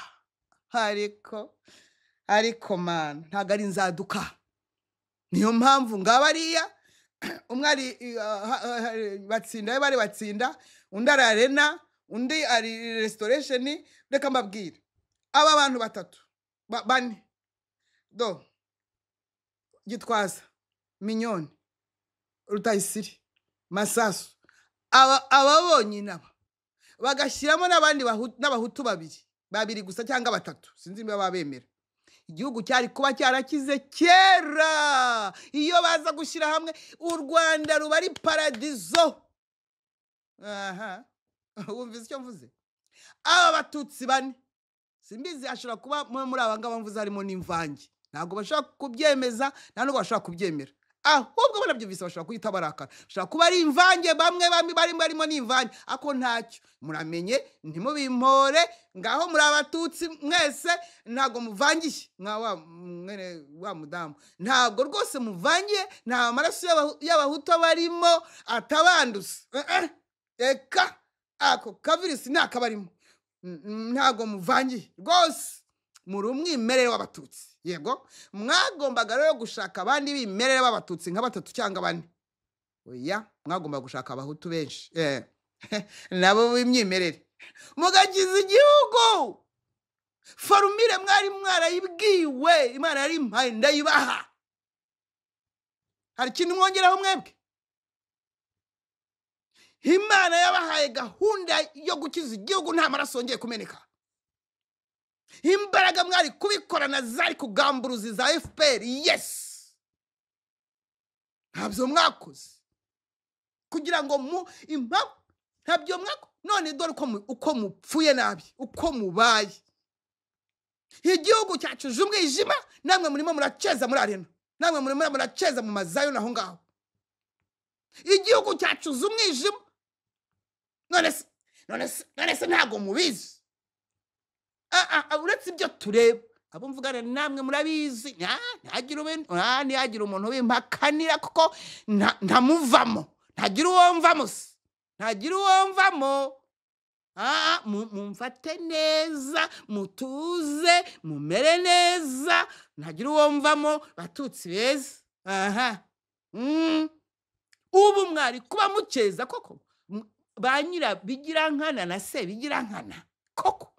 Ariko man, ntabwo ari inzaduka. Niyo mpamvu ngabariya umwe ari batsinda, bari batsinda, undi ari arena, undi ari restoration. Reka mbabwire, aba bantu batatu bane, do Gitwaza, Mignone, Rutayisire, Masasu, aba bonyine aba bagashyiramo n'abandi n'abahutu babiri gusa cyangwa batatu, sinzi niba babemera. Igihugu cyari kuba cyarakize kera iyo baza gushyira hamwe. U Rwanda ruba ari paradizo. Aha, wumvise icyo mvuze? Aba batutsi bane, simbizi, ashobora kuba muri aba ngaba mvuze harimo n'imvange, ntabwo bashobora kubyemeza, nta nubwo bashobora kubyemera. Ahubwo banabyumvise bashobora guhita barakara, bashobora kuba ari imvange, bamwe bamwe barimo barimo n'imvange, ako ntacyo muramenye, ntimubimpore. Ngaho muri Abatutsi mwese ntabwo muvangiye nka wa mwene wa mudamu, ntabwo rwose muvangiye, nta maraso y'Abahutu barimo atabanduza. Reka ako kavirisi ntakabarimo, ntabwo muvangiye rwose, muri umwimerere w'Abatutsi. Yego, mwagombaga rero gushaka abandi b'imerere b'Abatutsi nka batatu cyangwa bane. Oya, mwagomba gushaka Abahutu benshi nabo b'imyimerere, mugakiza igihugu. Formule mwari mwarayibwiwe, Imana yari impaye ndayibaha. Hari ikintu mwongeraho mwebwe? Imana yabahaye gahunda yo gukiza igihugu nta maraso yongeye kumeneka. Imbaraga mwari kubikorana zari kugamburuzi za FPR. Yes, ntabyo mwakoze kugira ngo mu impamvu, ntabyo mwako. None dore uko mupfuye nabi, uko mubaye. Igihugu cyacuje umwijima, namwe murimo muraceza muri arena, namwe murimo muraceza mu mazayo naho ngaho. Igihugu cyacuze umwijima, none se ntabwo mubizi? Uretse ibyo tureba, abo mvugana namwe murabizi. Ntihagire umuntu wimpakanira, kuko ntamuvamo, ntagira uwo mvamo se, ntagira uwo mvamo. Mumfate neza, mutuze, mumere neza, ntagira uwo mvamo. Batutsi beza, aha ubu mwari kuba mukeza koko ba nyira Bigirankana na se Bigirankana koko,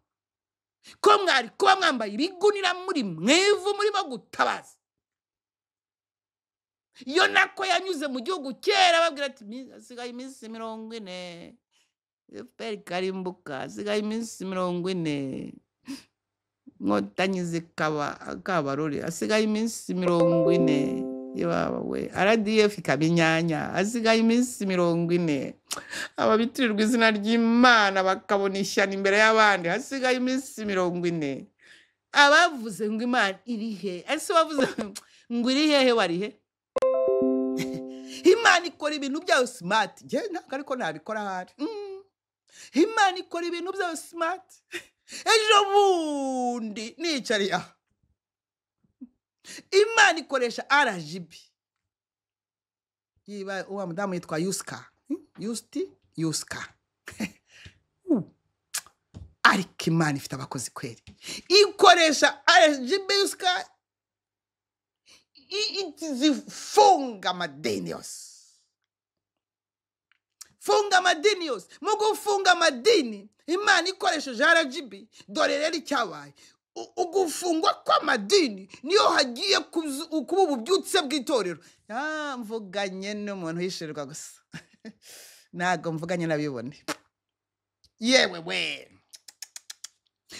ko mwari kuba mwambaye ibigunira muri mwivu murimo gutabaza. Iyo nako yanyuze mu gihugu kera babwira ati hasigaye iminsi 40 FPR karimbuka, hasigaye iminsi 40 Inkotanyi zikaba akabarore, hasigaye iminsi 40 iwaba we RDF ikaba inyanya, hasigaye iminsi 40 ababitirirwa izina ry'Imana bakabona ishyano imbere y'abandi, hasigaye iminsi 40. Abavuze ngo Imana iri he? Ese wavuze ngo iri hehe? Wari he? Imana ikora ibintu byayo smart. Njye ntabwo ariko nabikora ahari. Imana ikora ibintu byayo smart. Ejo bundi nicariye aha, Imana ikoresha RGB. Yiba wa mudamu yitwa Yuska, Yusti Yuska. Ariko Imana ifite abakozi kweri, ikoresha RGB Yuska zifunga amadini yose, funga amadini yose. Mu gufunga amadini Imana ikoresheje RGB, dore rero icyabaye. Ugufungwa kw'amadini niyo hagiye kuba ububyutse bw'itorero. Mvuganye n'umuntu uhishirirwa gusa, ntabwo mvuganye n'abibone. Yewe we,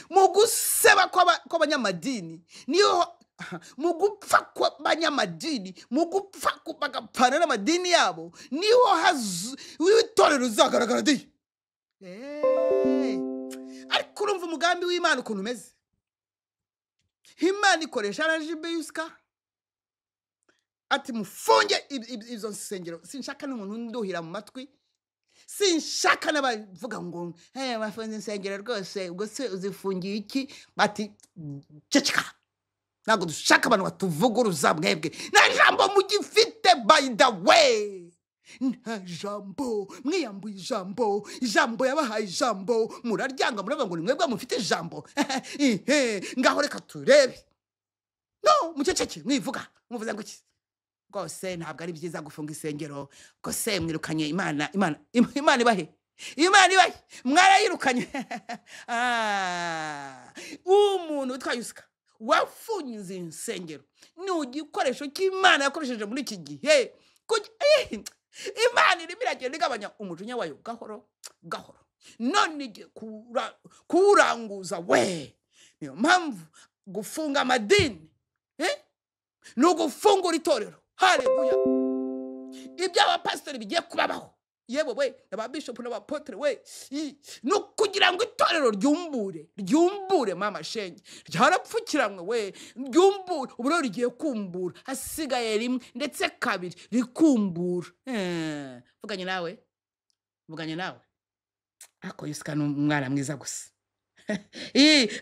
mu guseba kw'abanyamadini niyo, mu gupfa kw'abanyamadini, mu gupfa bagapfana n'amadini yabo, niho itorero rizagaragara di. Ariko urumva umugambi w'Imana ukuntu umeze. Imana ikoresha RGB Yuska ati mufunge izo nsengero, sinshaka n'umuntu nduhira mu matwi, sinshaka n'abavuga ngo bafunze insengero rwose, ubwo se uzifungiye iki? Bati ceceka, ntabwo dushaka abantu batuvuguruza mwebwe, nta jambo mugifite. By the way, nta jambo, mwiyambuye ijambo, ijambo yabahaye ijambo muraryanga, muravuga ngo ni mwebwe mufite ijambo. Ngaho reka turebe. No muceceke, mwivuga muvuze ngo iki? Rwose ntabwo ari byiza gufunga insengero, rwose mwirukanye Imana. Imana Imana ibahe, Imana ibahe, mwarayirukanye. Umuntu witwa Yuska wafunze insengero ni igikoresho cy'Imana yakoresheje muri iki gihe. Imana irimo iragenda igabanya umujinya wayo gahoro gahoro, none igiye kuwuranguza we. Niyo mpamvu gufunga amadini ni ugufungura itorero. Haleluya! Ibyo abapasitori bigiye kubabaho, yewe we, n'ababishopu n'abapotere we, ni ukugira ngo itorero Itorero ryumbure, ryumbure mama shenge, ryarapfukiranwe we, ryumbure. Ubu rero rigiye kumbura, hasigaye rimwe ndetse kabiri rikumbura. Vuganye nawe, vuganye nawe. Ako Yusika ni umwana mwiza gusa.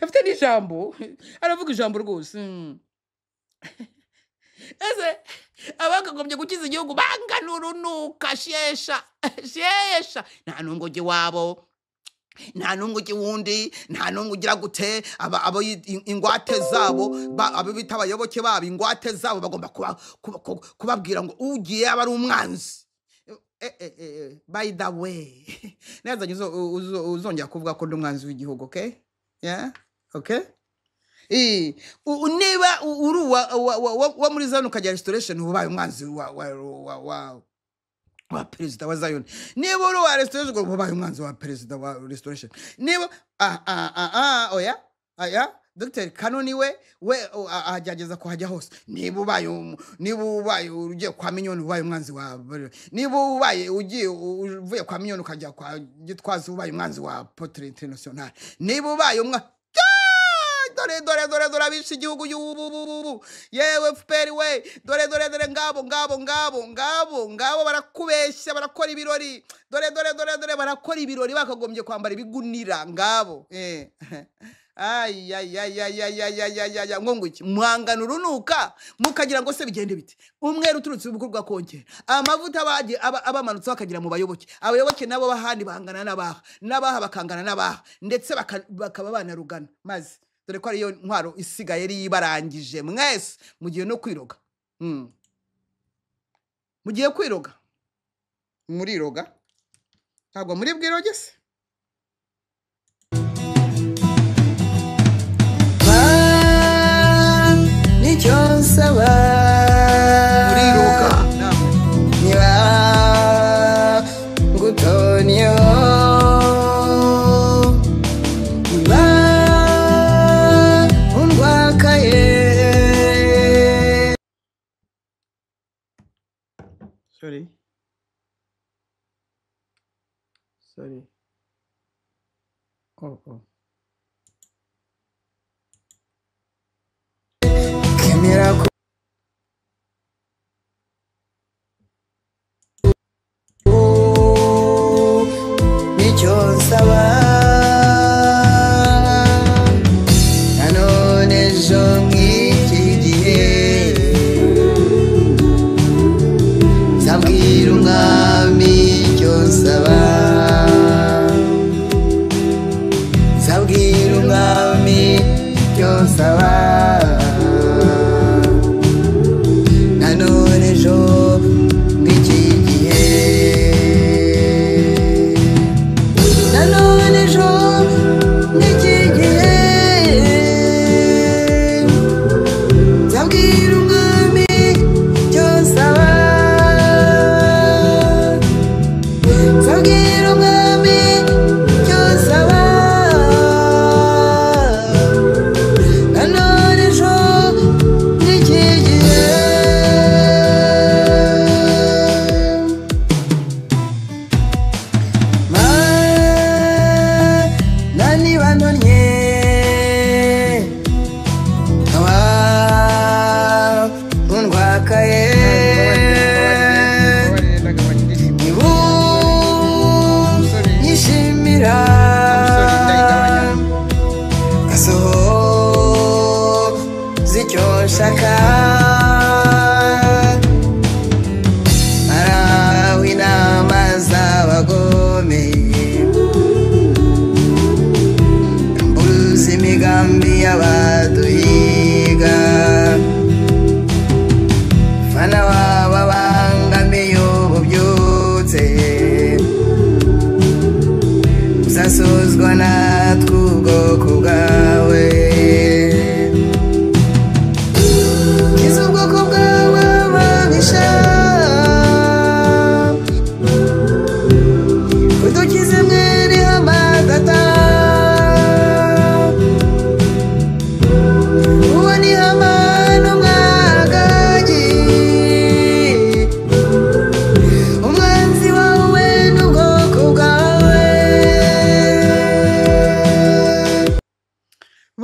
Afite n'ijambo, aravuga ijambo rwose. Ese abakagombye gukiza igihugu bangana urunuka, shesha shesha, nta nungu ujya iwabo, nta nungu ujya iwundi, nta nungu ugira gute. Abo ingwate zabo, abo bita abayoboke babo, ingwate zabo bagomba kubabwira ngo ugiye aba ari umwanzi. By the way, nezanye uzongera kuvuga ko ndi umwanzi w'igihugu, okay? Yeah? Okay? Niba uri uwa muri Zion ukajya Restoration, uba ubaye umwanzi wa perezida wa Zion. Niba uri uwa Restoration, uba ubaye umwanzi wa perezida wa Restoration. Niba oya aya Dr. Kanoni we agerageza kuhajya hose. Niba ubaye ugiye kwa Minyoni, ubaye umwanzi wa, niba ubaye ugiye uvuye kwa Minyoni ukajya kwa Gitwaza, ubaye umwanzi wa Apotre International. Niba ubaye umwa, dore dore dore dore abishe igihugu y'ubu, yewe FPR we, dore dore dore, ngabo ngabo ngabo ngabo ngabo barakubeshya, barakora ibirori, dore dore dore dore barakora ibirori, bakagombye kwambara ibigunira ngabo. Ay ay ay ay ay ay ay ay ay, ngo ngo iki mwangana urunuka, mukagira ngo se bigende bite? Umweru uturutse ubukuru bwa kongera amavuta bagiye abamanutse bakagira mu bayoboke, abayoboke nabo bahandi bangana n'abaha, n'abaha bakangana n'abaha, ndetse bakaba banarugana. Maze dore ko ariyo ntwaro isigaye yari yibarangije mwese, mugiye no kwiroga. Mugiye kwiroga, muriroga, ntabwo muri bwiroge se. Nicyo nsaba, muriroga namwe, niba ngutoniyeho, niba undwakaye. Sorry, sorry. Oh, oh. Kemera ko nicyo nsaba, nanone ejo nk'iki gihe nzabwira umwami icyo nsaba, nzabwira umwami icyo nsaba, nanone ejo nk'iki gihe, nanone ejo nk'iki gihe, nzabwira umwami icyo nsaba, nzabwira umwami icyo nsaba, nanone ejo nk'iki gihe. Mana niba ntonnye nkaba undwakaye, niba unyishimira gasohoza icyo nshaka, arawe inama z'abagome,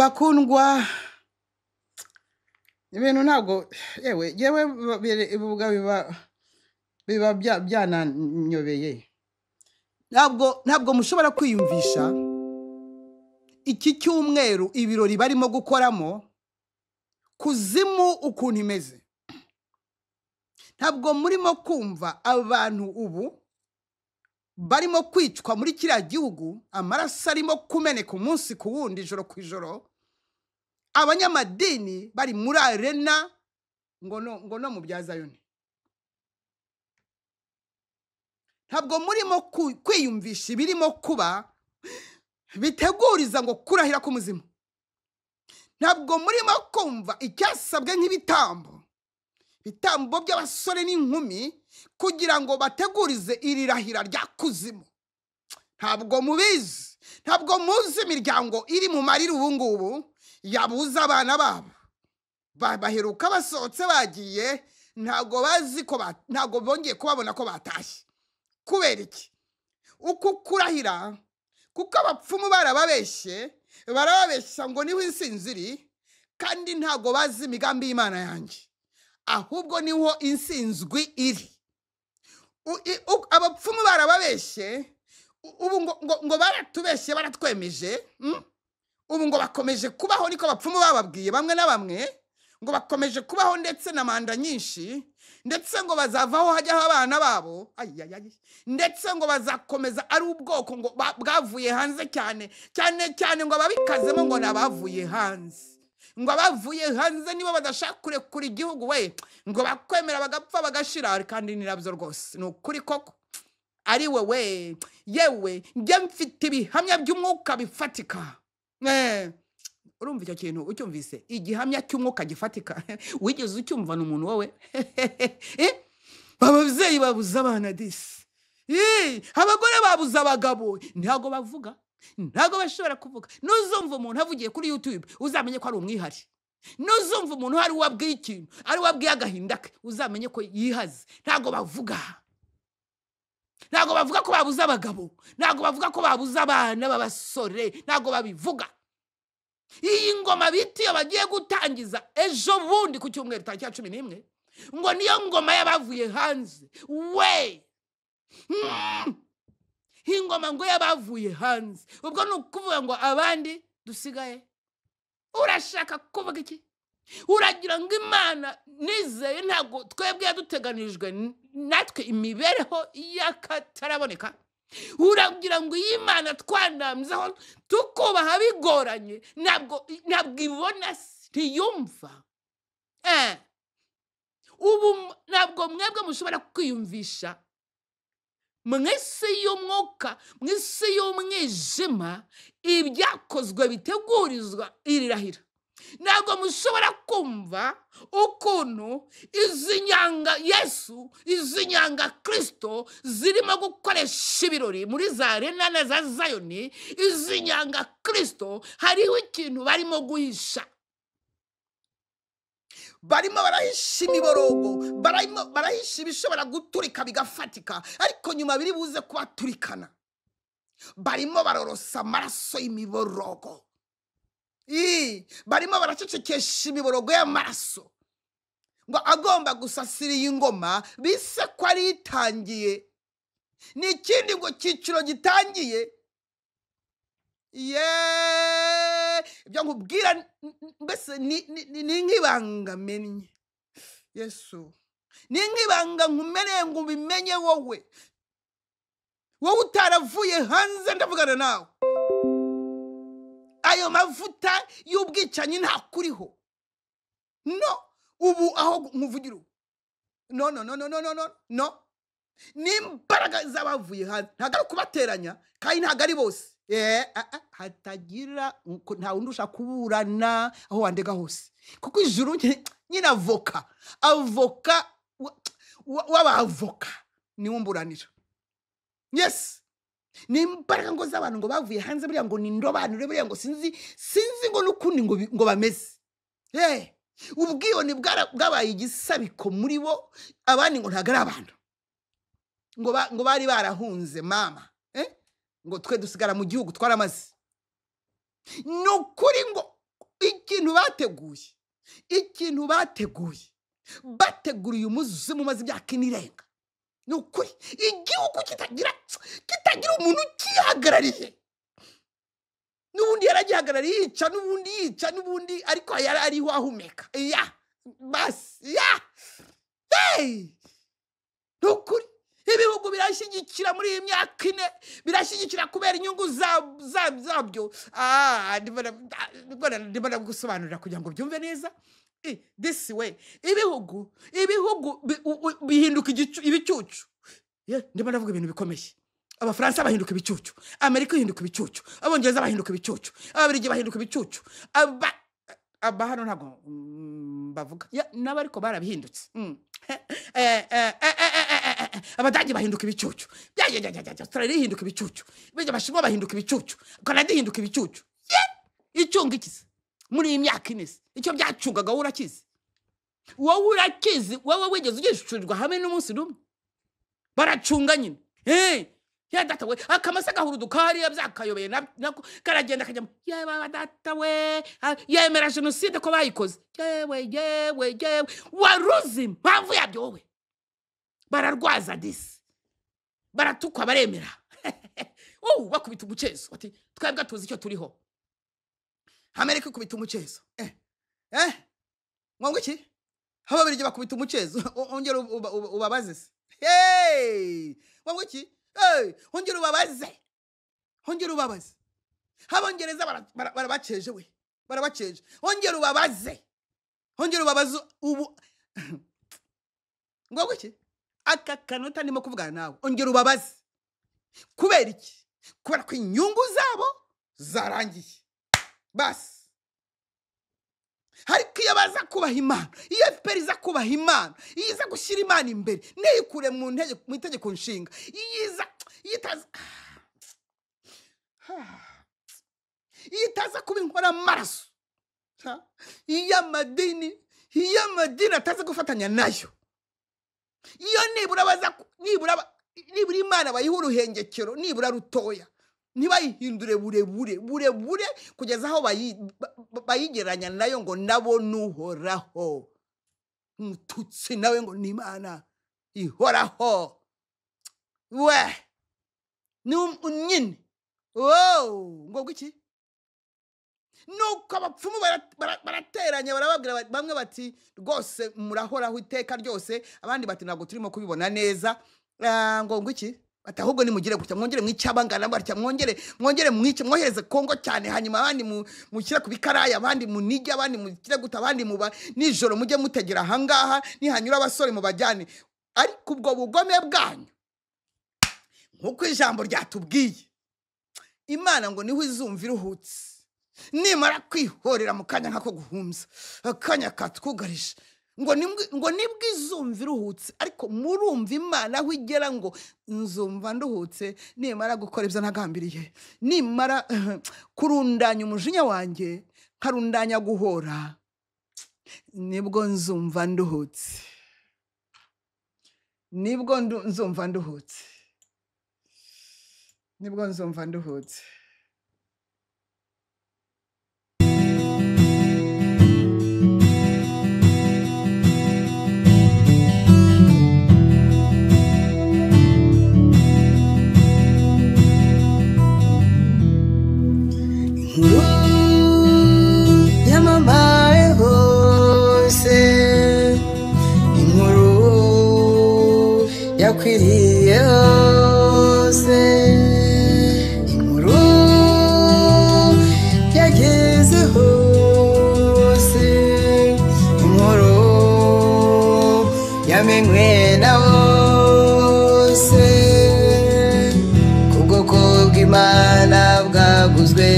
Bakundwa, ibintu ntabwo, yewe yewe, bivuga biba byananyobeye. Ntabwo mushobora kwiyumvisha iki cyumweru ibirori barimo gukoramo kuzimu ukuntu imeze. Ntabwo murimo kumva abantu ubu barimo kwicwa muri kiriya gihugu, amaraso arimo kumeneka umunsi ku wundi, ijoro ku ijoro, abanyamadini bari muri arena ngo no mu bya Zayoni. Ntabwo murimo kwiyumvisha ibirimo kuba biteguriza ngo kurahira k'umuzimu. Ntabwo murimo kumva icyasabwe nk'ibitambo, ibitambo by'abasore n'inkumi kugira ngo bategurize iri rahira rya kuzimu. Ntabwo mubizi, ntabwo muzi imiryango iri mu marira ubu ngubu yabuze abana babo. Baheruka basohotse bagiye, ntabwo bazi ko ntabwo bongeye kubabona ko batashye. Kubera iki? Uku kurahira, kuko abapfumu barababeshye, barababeshya ngo niho insinzi iri, kandi ntabwo bazi imigambi y'Imana yanjye, ahubwo niho insinzwi iri. Abapfumu barababeshye, ubu ngo baratubeshye, baratwemeje, Ubu ngo bakomeje kubaho, niko abapfumu bababwiye bamwe na bamwe, ngo bakomeje kubaho ndetse na manda nyinshi, ndetse ngo bazavaho hajyaho abana babo, ayayay, ndetse ngo bazakomeza ari ubwoko ngo bwavuye hanze cyane cyane cyane, ngo ababikazemo ngo ni abavuye hanze, ngo abavuye hanze nibo badashaka kurekura igihugu we, ngo bakwemera bagapfa bagashira. Kandi ni nabyo rwose, ni ukuri koko ari wewe. Yewe, njye mfite ibihamya by'umwuka bifatika. Urumva icyo kintu ucyumvise, igihamya cy'umwuka gifatika, wigeze ucyumvana umuntu wowe? Ababyeyi babuze abana disi, abagore babuze abagabo, ntabwo bavuga, ntabwo bashobora kuvuga. Nuzumva umuntu avugiye kuri YouTube, uzamenye ko ari umwihari. Nuzumva umuntu hari uwabwiye ikintu, ari uwabwiye agahinda ke, uzamenye ko yihaze. Ntabwo bavuga, ntabwo bavuga ko babuze abagabo, ntabwo bavuga ko babuze abana b'abasore, ntabwo babivuga. Iyi ngoma bita iyo bagiye gutangiza ejo bundi ku cyumweru tariki ya 11, ngo niyo ngoma y'abavuye hanze we. Ingoma ngo y'abavuye hanze, ubwo ni ukuvuga ngo abandi dusigaye. Urashaka kuvuga iki? Uragira ngo Imana nizeye ntabwo twebwe yaduteganijwe natwe imibereho y'akataraboneka? Uragira ngo iyi Mana twanambyeho tukubaha bigoranye ntabwo ibona, ntiyumva? Ubu ntabwo mwebwe mushobora kwiyumvisha mu isi y'umwuka, mu isi y'umwijima, ibyakozwe bitegurizwa iri rahira. Ntabwo mushobora kumva ukuntu izi nyanga Yesu, izi nyanga Kirisito zirimo gukoresha ibirori muri za arena na za Zayoni. Izi nyanga Kirisito hariho ikintu barimo guhisha, barimo barahisha imiborogo, barimo barahisha ibishobora guturika bigafatika, ariko nyuma biri buze kubaturikana. Barimo barorosa amaraso y'imiborogo, barimo baracecekesha imiborogo y'amaraso ngo agomba gusasira iyi ngoma bise ko ari itangiye. Ni ikindi ngo cyiciro gitangiye. Ye, ibyo nkubwira mbese ni nk'ibanga mennye Yesu, ni nk'ibanga nkumeneye ngo ubimenye wowe, wowe utaravuye hanze. Ndavugana nawe, ayo mavuta y'ubwicanyi ntakuriho. No ubu aho nkuvugira ubu, no, no, no, no, no, no, no, no, n'imbaraga z'abavuye hanze. Ntabwo ari ukubateranya kandi ntabwo ari bose. Hatagira nta wundi ushaka kuburana aho wandega hose, kuko ijuru nyine avoka w'abavoka niwe umburanira. Yes, ni imbaraga ngo z'abantu ngo bavuye hanze, buriya ngo ni indobanure, buriya ngo sinzi ngo n'ukundi ngo bameze. Ubwibone bwabaye igisabiko muri bo, abandi ngo ntabwo ari abantu, ngo bari barahunze mama, ngo twe dusigara mu gihugu twaramaze. Ni ukuri ngo Ikintu bateguye, ikintu bateguye, bateguriye umuzimu umaze imyaka 4 irenga. Ni ukuri igihugu kitagira umuntu ukihagarariye. N'ubundi yaragihagarariye yica, n'ubundi yica, n'ubundi ariko yari ariho ahumeka. Ya basi ya hey! Ni ukuri ibihugu birashyigikira muri iyi myaka 4, birashyigikira kubera inyungu zabyo. Ndimo gusobanurira kugira ngo byumve neza. This way ibihugu bihinduka ibicucu. Ndimo ndavuga ibintu bikomeye. Abafaransa bahinduka ibicucu, Amerika ihinduka ibicucu, Abongereza bahinduka ibicucu, Ababiligi bahinduka ibicucu. Aba hano ntabwo bavuga nabo ariko barabihindutse. Abadage bahinduka ibicucu, Australia ihinduka ibicucu, Abashinwa bahinduka ibicucu, Canada ihinduka ibicucu. Icunga iki muri iyi myaka 4? Icyo byacungaga wowe urakizi, wowe urakizi, wowe wigeze ugishurirwa hamwe n'umunsi n'umwe? Baracunga nyine. Ya data we, akamasa gahuruduka hariya byakayobeye nako karagenda kajya. Yewe data we, yemera jenoside ko bayikoze. Yewe yewe yewe, waruzi impamvu yabyo wowe? Bararwaza disi, baratukwa, baremera. Bakubita umucezo bati twebwe tuzi icyo turiho. Amerika ikubita umucezo. Ngo iki? Ababiligi bakubita umucezo. Ongera ubabaze se. Hey! Ngo iki? Ongera ubabaze. Ongera ubabaze. Abongereza barabaceje we. Barabaceje. Ongera ubabaze. Ongera ubabaze ubu. Ngo iki? Aka kanota ndimo kuvugana nawe. Ongera ubabaze. Kubera iki? Kubera ko inyungu zabo zarangiye. Basi. Ariko iyo baza kubaha Imana, iyo FPR iza kubaha Imana, iyo iza gushyira Imana imbere, ntiyikure mu itegeko nshinga, iyo itaza kuba inkoramaraso, iyo amadini ataza gufatanya nayo, iyo nibura nibura Imana bayiha uruhengekero, nibura rutoya, ntibayihindure burebure burebure kugeza aho bayigeranya nayo ngo nabo nuhoraho. Umututsi nawe ngo ni Imana ihoraho. We ni nyine ngo iki? Nuko abapfumu barateranya, barababwira bamwe bati rwose murahoraho iteka ryose, abandi bati ntabwo turimo kubibona neza. Ngo iki? Ati ahubwo nimugire gutya, mwongere mwice abangana batya, mwongere mwice, mwohereze Kongo cyane, hanyuma abandi mushyire ku bikaraya, abandi munige, abandi mushyire guta, abandi muba nijoro mujye mutegera ahangaha, nihanyura abasore mubajyane. Ariko ubwo bugome bwanyu, nkuko ijambo ryatubwiye, Imana ngo niho izumva iruhutse, nimara kwihorera mu kanya nk'ako guhumza, akanya katwugarije, ngo nibwo izumva iruhutse. Ariko murumva Imana aho igera ngo nzumva nduhutse nimara gukora ibyo nagambiriye, nimara kurundanya umujinya wanjye, nkarundanya guhora, nibwo nzumva nduhutse, nibwo nzumva nduhutse, nibwo nzumva nduhutse. Yamamaye hose, inkuru yakwiriye hose, inkuru yageze hose, inkuru yamenywe na bose, kubwoko bw'Imana bwaguzwe,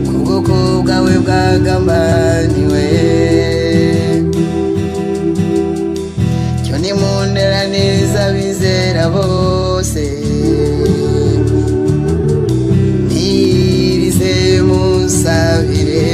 kubwoko bwawe bwagambaniwe. Cyo nimunteranirize abizera bose, nirize musabire.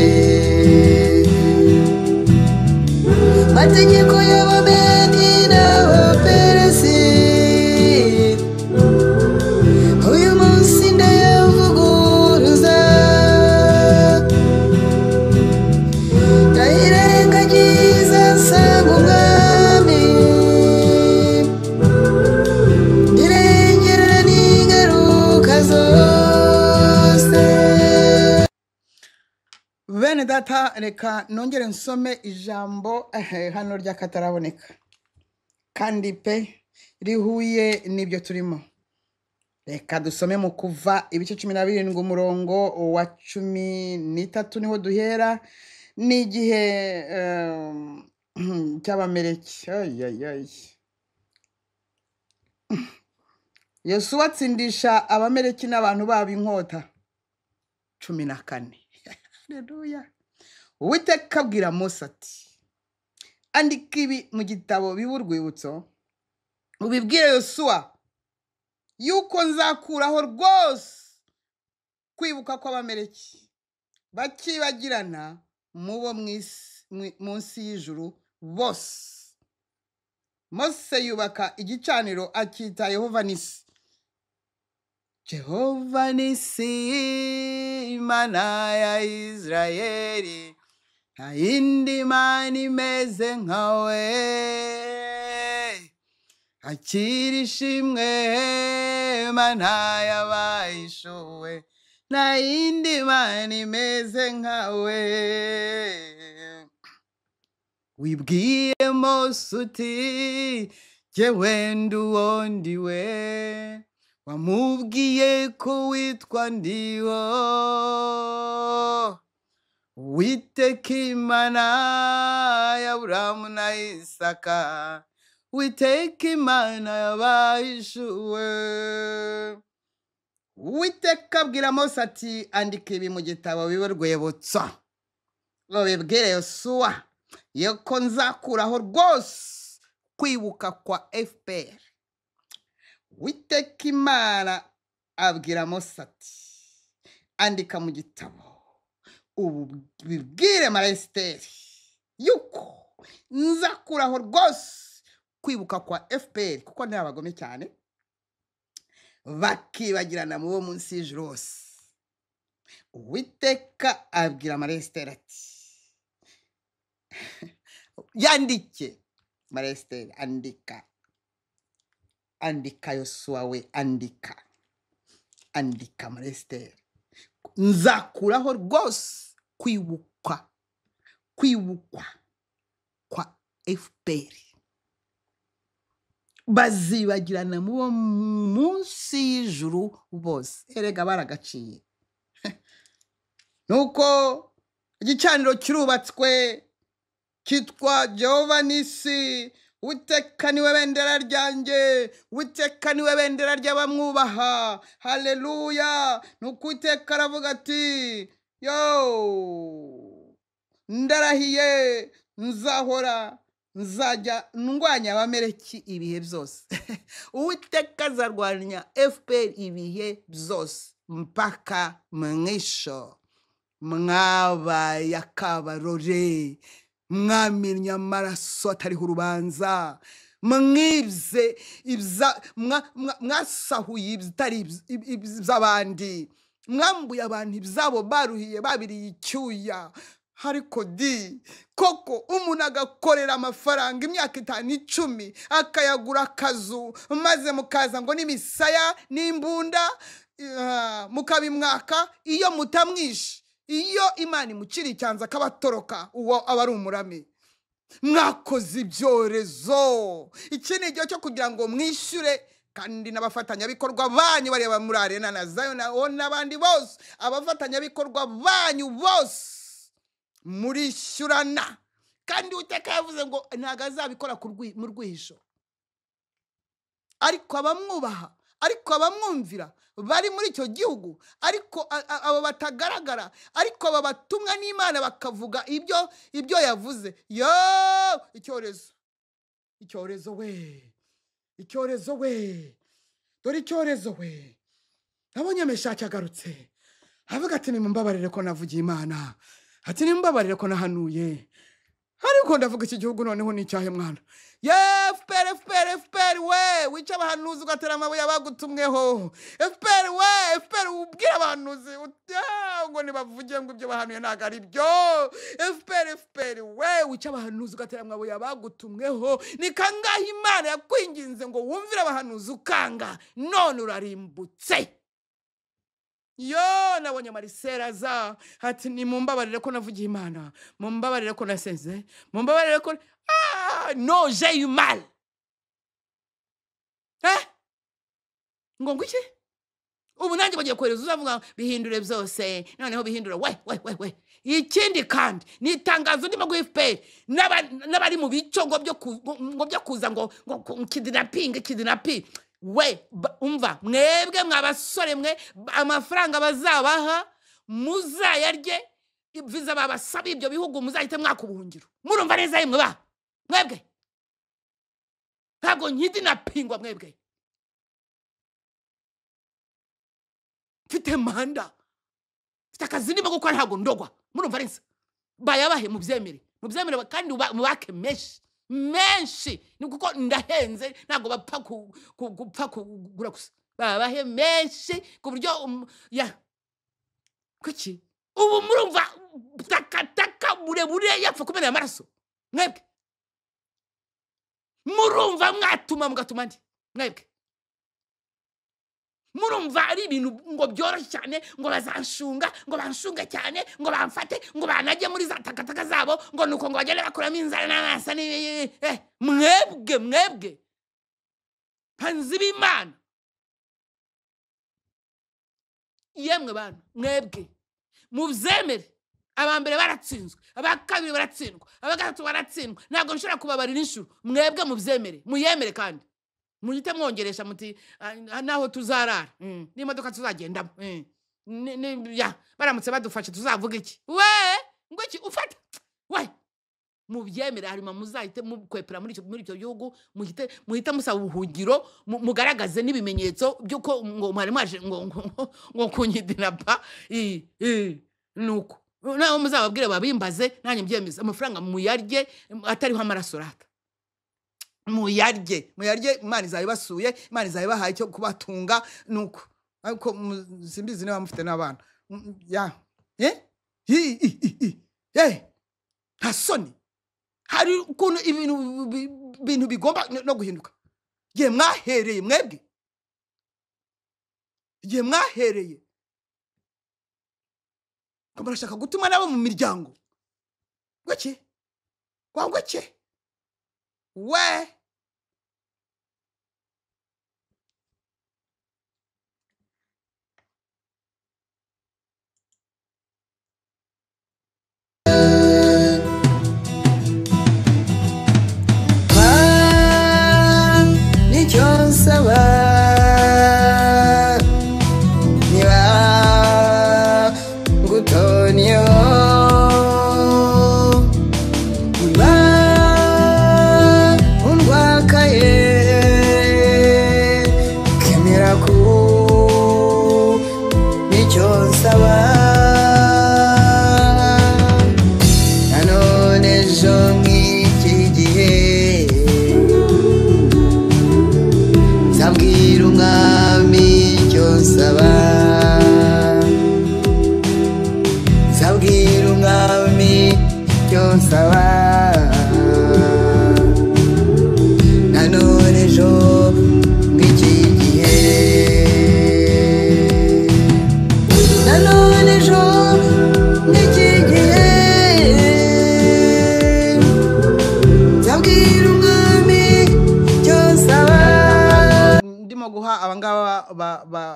Bene data, reka nongere nsome ijambo hano ry'akataraboneka, kandi pe rihuye n'ibyo turimo. Reka dusome mu Kuva ibice 17, umurongo wa 13, niho duhera. Ni igihe cy'Abameleki. Ay, ay, ay. Yosuwa atsindisha Abameleki n'abantu babo inkota. 14. Haleluya. Uwiteka abwira Mose ati: "Andika ibi mu gitabo bibe urwibutso, ubibwire Yosuwa yuko nzakuraho rwose kwibuka kw'Abameleki, bakibagirana mu bo munsi y'ijuru bose." Mose yubaka igicaniro, akita Yehova Nisi. Jehova Nisi, Imana ya Israheli, nta yindi mana imeze nkawe. Akira ishimwe, Mana y'abahishuwe, nta yindi mana imeze nkawe. Wibwiye Mose uti: "Jyewe ndi uwo ndiwe." Wamubwiye ko witwa Ndiho. Uwiteka Imana y'Aburahamu na Isaka, Uwiteka Imana y'abahishuwe. Uwiteka abwira Mose ati: "Andika ibi mu gitabo bibe urwibutso, babibwire Yosuwa yuko nzakuraho rwose kwibuka kwa FPR." Uwiteka Imana abwira Mose ati: "Andika mu gitabo, ubu bibwire Maresiteri yuko nzakuraho rwose kwibuka kwa FPR, kuko ni abagome cyane, bakibagirana mu bo munsi y'ijuru hose." Uwiteka abwira Maresiteri ati: "Yandike Maresiteri, andika, andika Yosuwa we, andika, andika Maresiteri, nzakuraho rwose kwibukwa kwa FPR, bazibagirana mu bo munsi y'ijuru bose." Erega baragaciye. Nuko igicaniro kirubatswe cyitwa Jehova Nisi. Uwiteka niwe bendera ryanjye, Uwiteka niwe bendera ry'abamwubaha. Haleluya. Nuko Uwiteka aravuga ati: "Yo, ndarahiye, nzahora nzajya ndwanya Abameleki ibihe byose." Uwiteka azarwanya FPR ibihe byose mpaka mwisho. Mwabaye akabarore, mwamennye amaraso atariho urubanza, mwibye, mwasahuye ibitari iby'abandi, mwambuye abantu ibyabo baruhiye babiriye icyuya. Ariko di koko umuntu agakorera amafaranga imyaka 5, 10, akayagura akazu, maze mukaza ngo n'imisaya n'imbunda, mukabimwaka. Iyo mutamwishe, iyo Imana imucira icyanza akabatoroka, uwo aba ari umurame. Mwakoze ibyorezo. Iki ni igihe cyo kugira ngo mwishyure, kandi n'abafatanyabikorwa banyu bareba muri Arena na Zion n'abandi bose, abafatanyabikorwa banyu bose murishyurana. Kandi Uwiteka yavuze ngo ntabwo azabikora mu rwihisho, ariko abamwubaha, ariko abamwumvira bari muri icyo gihugu, ariko abo batagaragara, ariko aba batumwa n'Imana bakavuga ibyo yavuze. Yo, icyorezo, icyorezo we, icyorezo we, dore icyorezo we. Nabonye Meshaki agarutse avuga ati: "Nimumbabarire ko navugiye Imana," ati: "Nimumbabarire ko nahanuye, ariko ndavuga iki gihugu noneho ni icyahe mwana?" Ye FPR, FPR, FPR we, wica abahanuzi ugatera amabuye abagutumweho. FPR we, FPR ubwira abahanuzi ngo nibavuge ngo ibyo bahanuye ntabwo ari byo. FPR, FPR we, wica abahanuzi ugatera amabuye abagutumweho. Ni kangahe Imana yakwinginze ngo wumvire abahanuzi ukanga, none urarimbutse. Yo nabonye Marisera aza ati nimumbabarire ko navugiye Imana, mumbabarire ko nasenze, mumbabarire ko non, j'ai eu mal. Ngo ngwiki ubu nanjye bagiye kohereza uzavuga bihindure byose, noneho bihindure we we we we. Ikindi kandi ni itangazo ndimo guha FPR n'abari mu bico ngo byo kuza ngo kidnapping we. Umva mwebwe mwabasore mwe, amafaranga bazabaha muzayarye, viza babasaba ibyo bihugu muzahite mwaka ubuhungiro. Murumva neza yemwe ba mwebwe, ntabwo nkidnappingwa mwebwe. Mfite manda, mfite akazi ndimo gukora, ntabwo ndogwa. Murumva neza, bayabahe mubyemere, mubyemere kandi mubake menshi menshi, ni kuko ndahenze, ntabwo bapfa gupfa kugura gusa, babahe menshi ku buryo ya kuki ubu murumva takataka burebure yapfa kumenera amaraso mwebwe. Murumva mwatuma mugatuma ndi mwebwe. Murumva ari ibintu ngo byoroshye cyane, ngo bazanshunga, ngo banshunge cyane, ngo bamfate, ngo banajye muri za takataka zabo, ngo nuko ngo bagende bakuramo inzara n'amasa ni mwebwe mwebwe panzi b'Imana yemwe bantu mwebwe mubyemere. Abambere baratsinzwe, abakabiri baratsindwa, abagatatu baratsindwa, ntabwo nshobora kubabarira inshuro. Mwebwe mubyemere, muyemere kandi mujite mwongeresha muti naho tuzarara n'imodoka tuzagendamo ya baramutse badufashe tuzavuga iki we ngo iki ufata we. Mubyemere, harimo muzahite mukwepera muri icyo gihugu, muhite musaba ubuhungiro, mugaragaze n'ibimenyetso by'uko ngo mwari mwaje ngo kunyidinapa nuko naho muzababwire babimbaze nanjye mbyemeze. Amafaranga muyarye atariho amaraso rata, muyarye muyarye, Imana izabibasuye, Imana izabibahaye icyo kubatunga nuko. Ariko simbizi niba mufite n'abana ya nta soni. Hari ukuntu ibintu bigomba no guhinduka. Igihe mwahereye mwebwe, igihe mwahereye murashaka gutuma nabo mu miryango gweke gwake we.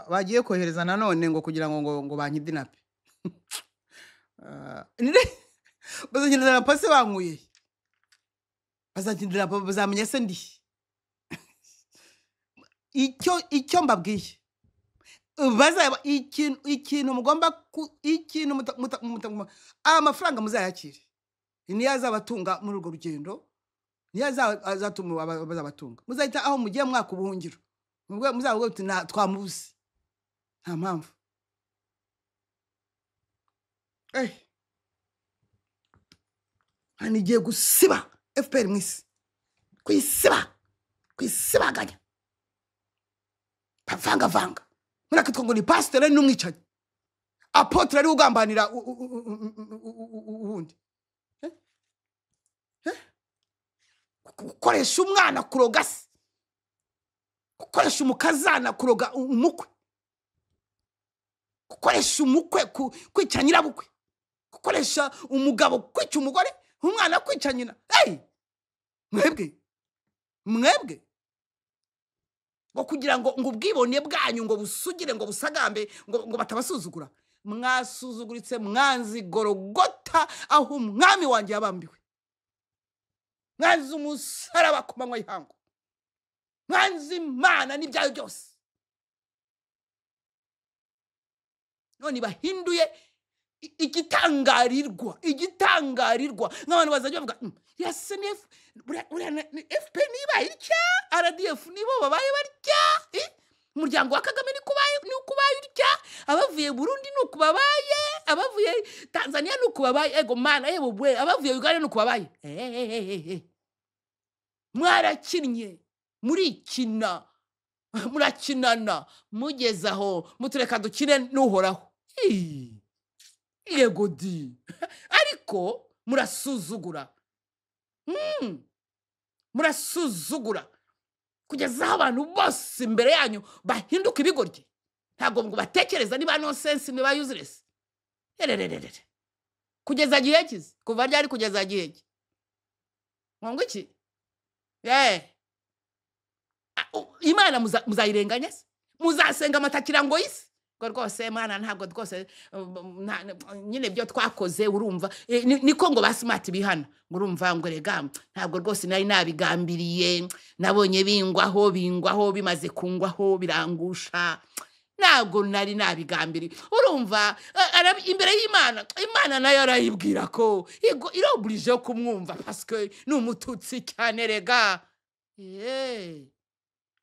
Bagiye kohereza nanone ngo kugira ngo ngo bankidinape. Bazankidinapa se bankuye, bazankidinapa bazamenya se ndi icyo mbabwiye. Bazaba ikintu mugomba ikintu amafaranga muzayakire niyo azabatunga muri urwo rugendo, niyo azatuma bazabatunga. Muzahita aho mugiye mwaka ubuhungiro, muzavuga uti twamubuze nta mpamvu. Hano igiye gusiba FPR mu isi, kuyisiba, kuyisibaganya, bavangavanga. Murakitwa ngo ni pasiteri n'umwicanyi, apotre ari ugambanira uwundi, gukoresha umwana kuroga se, gukoresha umukazana kuroga umukwe, Gukoresha umukwe kwica nyirabukwe, gukoresha umugabo kwica umugore, umwana kwica nyina. Hey! Mwebwe ngo kugira ngo ubwibone bwanyu ngo busugire, ngo busagambe, ngo batabasuzugura. Mwasuzuguritse, mwanzi Gorogota aho umwami wanjye yabambiwe, mwanzi umusaraba ku manywa y'ihangu, mwanzi Imana n'ibyayo byose. None bahinduye igitangarirwa nk'abantu bazajya bavuga SNF, FPR niba itya, RDF nibo babaye batya, umuryango wa Kagame ni kubaye utya, abavuye Burundi ni uku babaye, abavuye Tanzania ni uku babaye, ego mana ebo abavuye Uganda ni uku babaye. Mwarakinnye, murikina, murakinana, mugeze aho mutureka dukine n'uhoraho. Yego di, ariko murasuzugura, murasuzugura kugeza aho abantu bose imbere yanyu bahinduka ibigoryi. Ntabwo ngo batekereza, niba nonsense, niba useless. Erererere, kugeza gihe kizi, kuva ryari kugeza gihe ki? Ngo iki? Imana muzayirenganya se? Muzasenga amatakira ngo isi? Ngo rwose Imana ntabwo rwose nyine byo twakoze urumva niko ngo ba smart bihana, ngo urumva ngo rega ntabwo rwose nari nabigambiriye, nabonye bingwaho bimaze kungwaho birangusha, ntabwo nari nabigambiriye. Urumva imbere y'Imana, Imana nayo arayibwira ko irobulije kumwumva parce que ni umututsi cyane rega.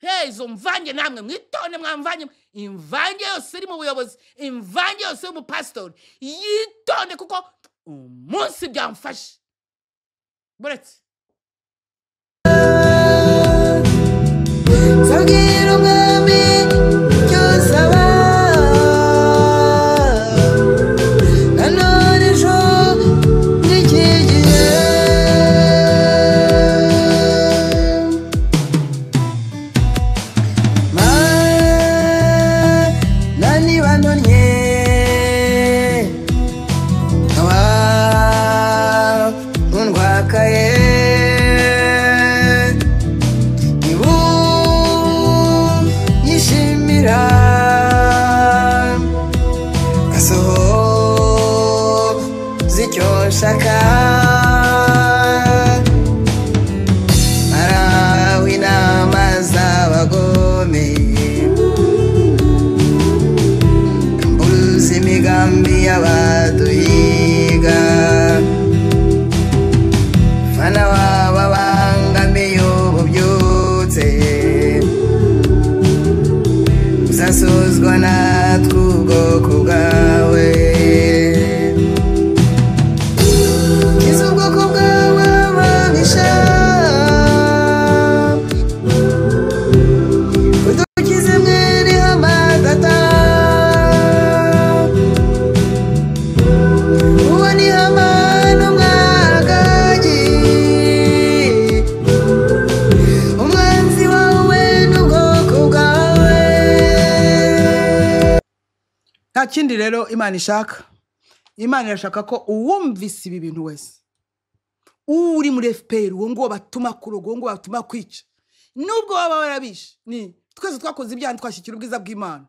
Hey, izo mvange namwe mwitonde, mwamvanye imvange yose iri mu buyobozi, imvange yose y'umupasitori yitonde, kuko umunsi byamfashe buretse. Zabwira umwami icyo usaba, nanone ejo n'iki gihe. Shaka marawe inama z'abagome, mbuze imigambi y'abaduhiga, fana waba bangamiye ububyutse, uzasozwa natwe ubwoko bwawe. Nta kindi rero Imana ishaka. Imana irashaka ko uwumvise ibi bintu wese, uri muri FPR, uwo ngo batuma kuroga, uwo ngo batuma kwica, nubwo baba barabishe, ni twese twakoze ibyaha twashyikira ubwiza bw'Imana,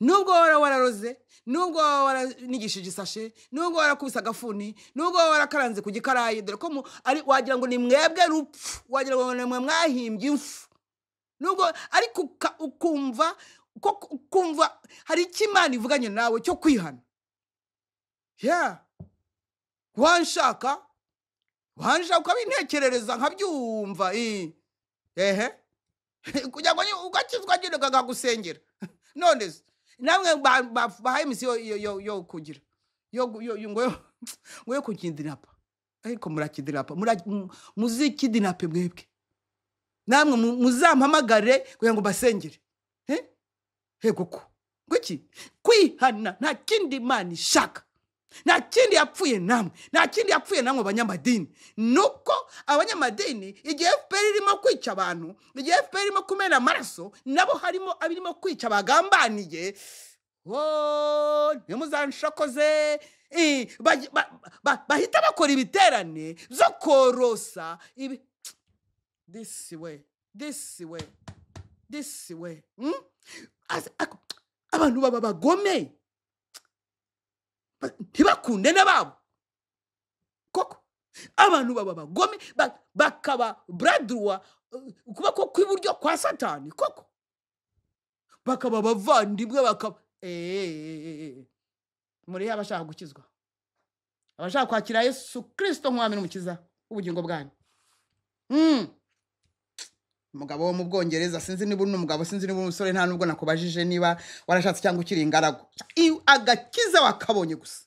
nubwo waba wararoze, nubwo waba waranigishije isashe, nubwo warakubise agafuni, nubwo waba warakaranze ku gikarayi, dore ko ari wagira ngo ni mwebwe rupfu, wagira ngo ni mwe mwahimbye imfu, nubwo ariko ukumva ukumva hari icyo Imana ivuganye nawe cyo kwihana. Wanshaka ukabintekerereza nkabyumva, ehe, kugira ngo ugakizwa nyine ukagusengera. None se namwe bahaye misiyo yo kugira ngo yo kukidinapa, ariko murakidinapa, muzikidinape mwebwe, namwe muzampamagare kugira ngo basengere. Kuko kuki kwihana nta kindi Imana ishaka, nta kindi yapfuye namwe, nta kindi yapfuye namwe abanyamadini. Nuko abanyamadini igihe FPR irimo kwica abantu, igihe FPR irimo kumena amaraso, nabo harimo abirimo kwica bagambaniye. ntimuzanshokoze. Bahita bakora ibiterane byo korosa ibi this way, this way, this way. Abantu baba bagome, ntibakunde n'ababo koko. Abantu baba bagome bakaba bradruwa ukuboko kw'iburyo kwa Satani koko, bakaba abavandimwe, bakaba muri abashaka gukizwa, abashaka kwakira Yesu Kristo nk'umwami n'umukiza w'ubugingo bwanyu. Umugabo wo mu Bwongereza, sinzi niba uri umugabo, sinzi niba uri umusore, nta nubwo nakubajije niba warashatse cyangwa ukiri ingaragu. Agakiza wakabonye gusa,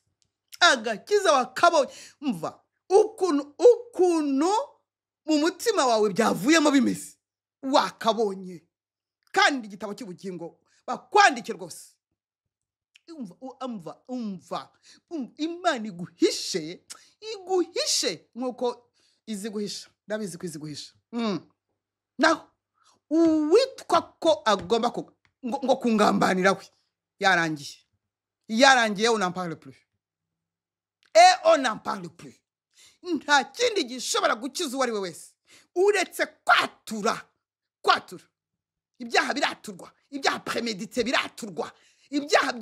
agakiza wakabonye. Mva ukuntu mu mutima wawe byavuyemo bimeze, wakabonye. Kandi igitabo cy'ubugingo bakwandike rwose. Umva, umva, Imana iguhishe, iguhishe nkuko izi guhisha. Ndabizi ko izi guhisha. Naho uwitwa ko agomba ngo kungambanira we, yarangiye, yarangiye. On n'en parle plus et on n'en parle plus. Nta kindi gishobora gukiza uwo ari we wese uretse kwatura. Kwatura ibyaha biraturwa, ibyaha prémédité biraturwa, ibyaha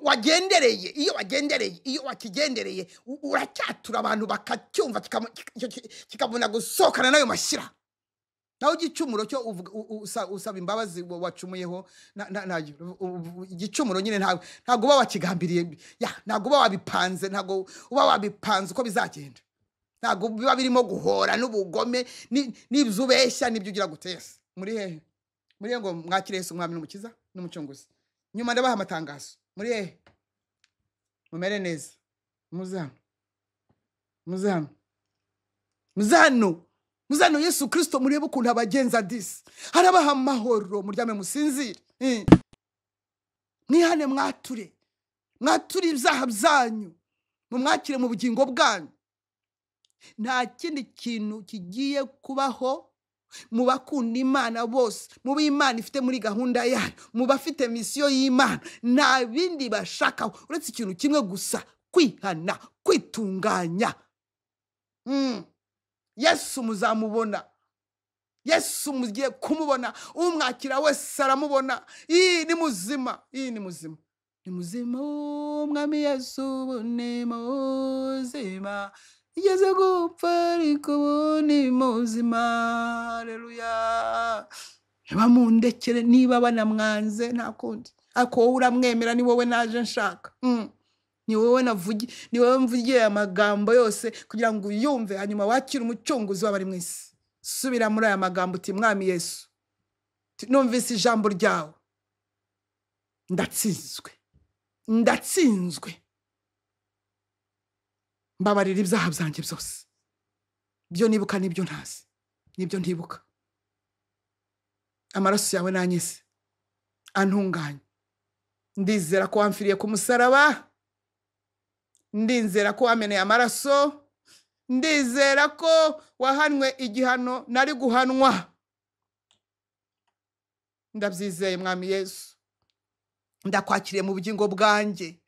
wagendereye, iyo wagendereye, iyo wakigendereye, uracyatura, abantu bakacyumva, kikabona gusohokana n'ayo mashyira. Naho igicumuro cyo usaba imbabazi wacumuyeho. Igicumuro nyine ntabwo uba wakigambiriye, ntabwo uba wabipanze, ntabwo uba wabipanze uko bizagenda, ntabwo biba birimo guhora n'ubugome n'ibyo ubeshya n'ibyo ugira gutesa. Muri hehe? Muri hehe ngo mwakire Yesu umwami n'umukiza n'umucunguzi? Nyuma ndabaha amatangazo. Muri hehe? Mumere neza. Muze hano, muze hano, muze hano, muze hano. Yesu Kirisito, murebe ukuntu abagenza disi, harabaha amahoro, muryame musinzire. Mwihane, mwature, mwature ibyaha byanyu, mumwakire mu bugingo bwanyu. Nta kindi kintu kigiye kubaho mu bakunda Imana bose, mu b'Imana ifite muri gahunda yayo, mu bafite mission y'Imana. Nta bindi bashakaho uretse ikintu kimwe gusa: kwihana, kwitunganya. Yesu muzamubona, Yesu mugiye kumubona. Umwakira wese aramubona. Iyi ni muzima, iyi ni muzima, ni muzima. Umwami Yesu ubu ni muzima, igeze gupfa ariko ubu ni muzima. Haleluya! Ntibamundekere, niba banamwanze nta kundi, ariko wowe uramwemera. Ni wowe naje nshaka. Ni wowe navugi, ni wowe mvugiye aya magambo yose kugira ngo uyumve, hanyuma wakire umucunguzi w'abari mu isi. Subira muri aya magambo uti: "Mwami Yesu, numvise ijambo ryawe, ndatsinzwe, ndatsinzwe. Mbabarira ibyaha byanjye byose, byo nibuka n'ibyo ntazi n'ibyo ntibuka. Amaraso yawe nanyise, antunganye. Ndizera ko wamfiriye ku musaraba, ndizera ko wameneye amaraso, ndizera ko wahanwe igihano nari guhanwa. Ndabyizeye, Mwami Yesu. Ndakwakiriye mu bugingo bwanjye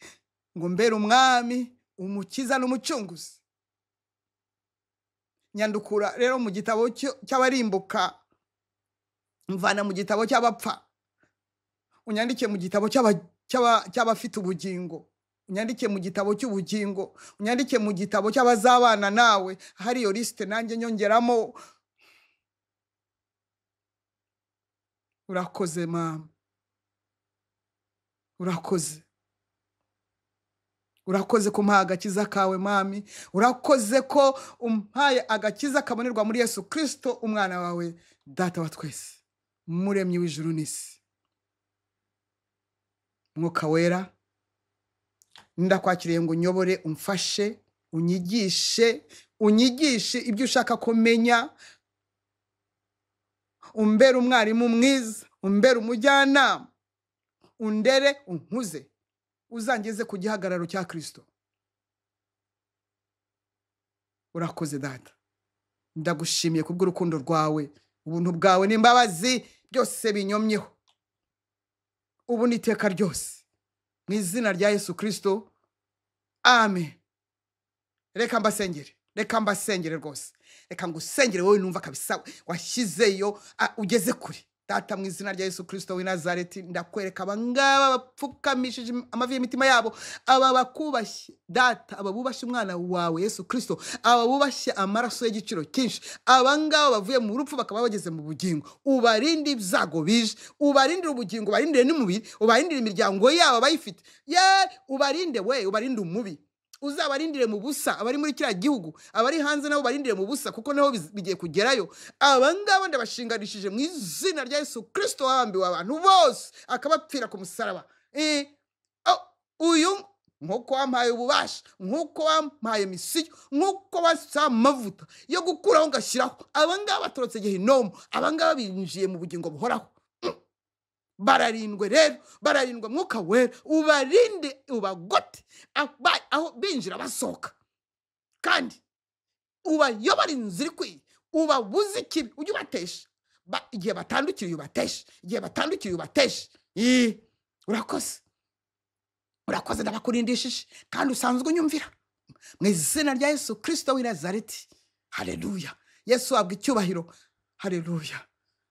ngo mbere umwami, umukiza n'umucunguzi. Nyandukura rero mu gitabo cy'abarimbuka, mvana mu gitabo cy'abapfa, unyandike mu gitabo cy'abafite ubugingo, unyandike mu gitabo cy'ubugingo, unyandike mu gitabo cy'abazabana nawe. Hari iyo lisite nanjye nyongeramo. Urakoze mama, urakoze, urakoze ko agakiza kawe mami. Urakoze ko umpaye agakiza kabonerwa muri Yesu Kirisito umwana wawe, Data wa twese, muremyi w'ijuru n'isi. Mwuka Wera, ndakwakiriye ngo unyobore, umfashe, unyigishe, unyigishe ibyo ushaka kumenya. Umbere umwarimu mwiza, umbere umujyanama, undere, unkuze, uzangeze ku gihagararo cya Kirisito. Urakoze Data, ndagushimiye kubw'urukundo rwawe, ubuntu bwawe n'imbabazi byose binyomyeho ubu n'iteka ryose. Mu izina rya Yesu Kirisito, amen. Reka mbasengere, reka mbasengere rwose, reka ngusengere wowe numva kabisa washyizeyo, ugeze kure. Data, mu izina rya Yesu Kirisito w'i Nazareti, ndakwereka abangaba bapfukamishije amavi y'imitima yabo, aba bakubashye Data, aba bubashye umwana wawe Yesu Kirisito, aba bubashye amaraso y'igiciro cyinshi, abangaba bavuye mu rupfu bakaba bageze mu bugingo, ubarinde ibyago bije, ubarindire ubugingo, ubarindire n'umubiri, ubarindire imiryango yabo abayifite, ye ubarinde we, ubarinde umubi, uzabarindire mu busa abari muri kiriya gihugu, abari hanze nabo barindire mu busa, kuko nabo bigiye kugerayo. Abangaba ndabashinganishije mu izina rya Yesu Kirisito wabambiwe abantu bose akabapfira ku musaraba. Uyu nk'uko wampaye ububasha, nk'uko wampaye misiyo, nk'uko wasa amavuta yo gukuraho ngashyiraho, abangaba batorotse gehinomu, abangaba binjiye mu bugingo buhoraho. Bararindwe rero, bararindwe Mwuka Wera, ubarinde, ubagote aho binjira basohoka, kandi ubayobore inzira ikwiye, ubabuze ikibi, ujye ubatesha. Igihe batandukiriye ubateshe, igihe batandukiriye ubateshe. Urakoze, urakoze, ndabakurindishije kandi usanzwe unyumvira, mu izina rya Yesu Kirisito w'i Nazareti. Haleluya. Yesu wabwa icyubahiro. Haleluya.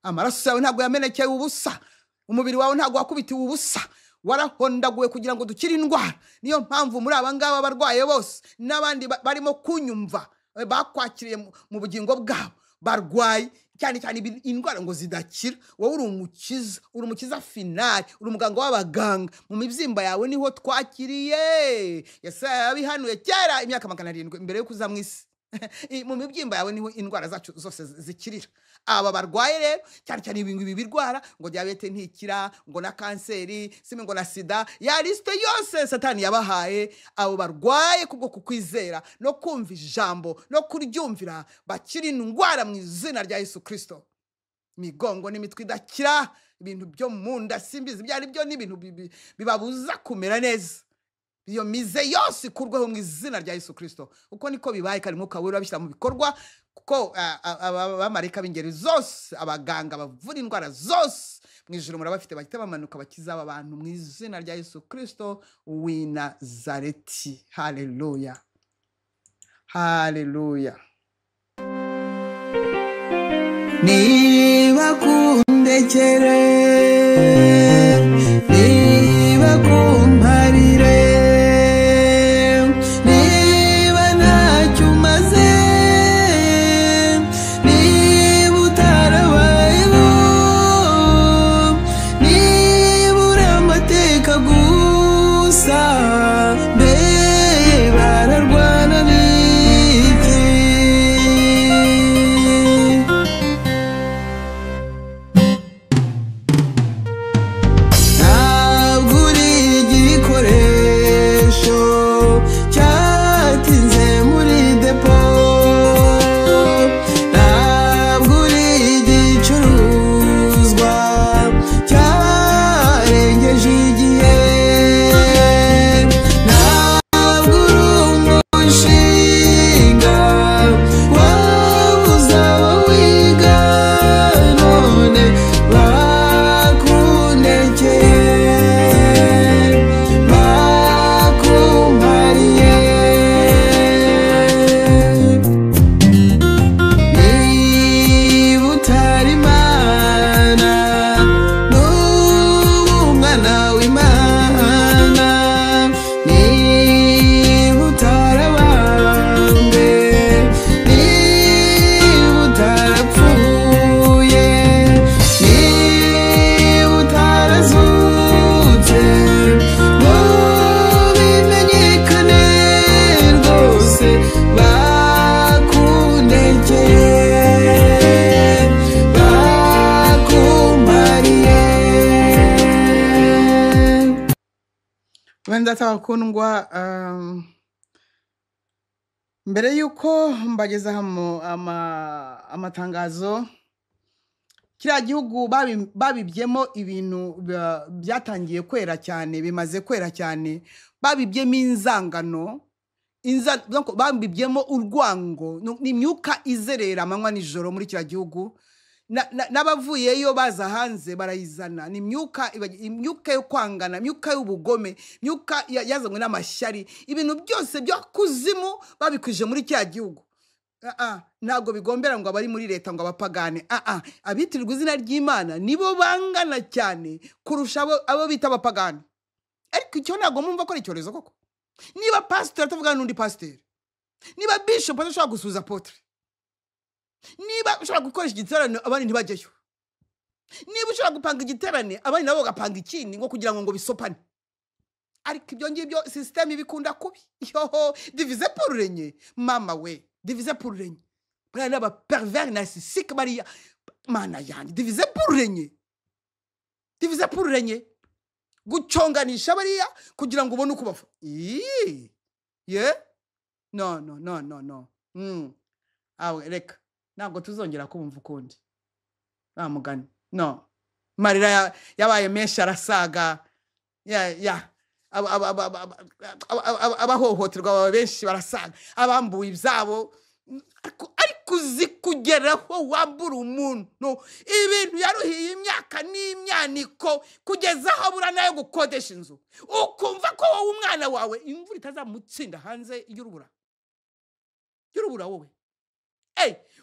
Amaraso yawe ntabwo yamenekeye ubusa, umubiri wawe ntabwo wakubitiwe ubusa, warahondaguwe kugira ngo dukire indwara. Niyo mpamvu muri aba ngaba barwaye bose n'abandi barimo kunyumva, bakwakiriye mu bugingo bwabo, barwaye cyane cyane indwara ngo zidakira. Wowe uri umukiza, uri umukiza finali, uri umuganga w'abaganga. Mu mibyimba yawe niho twakiriye. Yesaya yabihanuye kera imyaka 700 mbere yo kuza mu isi. Mu mibyimba yawe niho indwara zacu zose zikirira. Aba barwaye rero cyane cyane ibi birwara ngo diyabete ntikira, ngo na kanseri, simi ngo na sida, ya lisite yose Satani yabahaye. Abo barwaye kubwo kukwizera no kumva ijambo no kuryumvira, bakira indwara mu izina rya Yesu Kirisito. Imigongo n'imitwe idakira, ibintu byo mu nda simbizi ibyo ari byo, n'ibintu bibabuza kumera neza, iyo mize yose ikurweho mu izina rya Yesu Kirisito. Uko niko bibaye, kandi Mwuka Wera abishyira mu bikorwa, kuko abamarayika b'ingeri zose, abaganga bavura indwara zose mu ijuru murabafite, bahita bamanuka bakiza aba bantu mu izina rya Yesu Kirisito w'i Nazareti. Haleluya, haleluya. Niba kundekere, niba kumparire, niba ntacyo umaze, niba utarabayeho, niba uri amateka gusa, mbe bararwana n'iki? Ntabwo uri igikoresho cyatinze muri depo, ntabwo uri igicuruzwa cyarengeje igihe, ntabwo uri umushinga wabuze abawiga, none bakundekeye, bakumpariye. Niba utari Imana, n'ubu umwana w'Imana, niba utarabambwe, niba utarapfuye, niba utarazutse, ngo bimenyekane rwose, bakundekeye, bakumpariye. Bene data bakundwa, mbere y'uko mbagezaho amatangazo, kiriya gihugu babibyemo ibintu byatangiye kwera cyane, bimaze kwera cyane, babibyemo inzangano, donc babibyemo urwango, ni imyuka izerera amanywa nijoro muri kiriya gihugu. N'abavuyeyo baza hanze barayizana. Ni imyuka imyuka yo kwangana, imyuka y'ubugome, imyuka yazanywe n'amashyari. Ibintu byose byo kuzimu babikwije muri cya gihugu. Ntabwo bigombera ngo abari muri leta ngo abapagane. Abitirirwa izina ry'Imana nibo bangana cyane kurusha abo bita abapagane. Ariko icyo ntabwo mumva ko ari icyorezo koko. Niba pasiteri atavugana n'undi pasiteri, niba bishop adashobora gusuhuza apotre, niba ushobora gukoresha igiterane abandi ntibajyeyo, niba ushobora gupanga igiterane abandi nabo bagapanga ikindi ngo kugira ngo bisopane. Ariko ibyo ngibyo sisiteme ibikunda kubi. Yoho, diviser pour régner. Mama we, diviser pour régner. Bariya ni aba pervers narcissique bariya. Mana yanjye, diviser pour régner. Diviser pour régner. Guconganisha bariya kugira ngo ubone uko bafa. Ii. Ye? No, no, no, no, no. Awe, reka. Ntabwo tuzongera kubumva ukundi. Nta mugani. No. Marira yabaye menshi arasaga. Ya, ya. Abahohoterwa baba benshi barasaga. Abambuye ibyabo. Ariko uzi kugeraho wambura umuntu ibintu yaruhiye imyaka n'imyaniko kugeza aho abura nayo gukodesha inzu, ukumva ko wowe umwana wawe imvura itazamutsinda hanze y'urubura. Y'urubura wowe.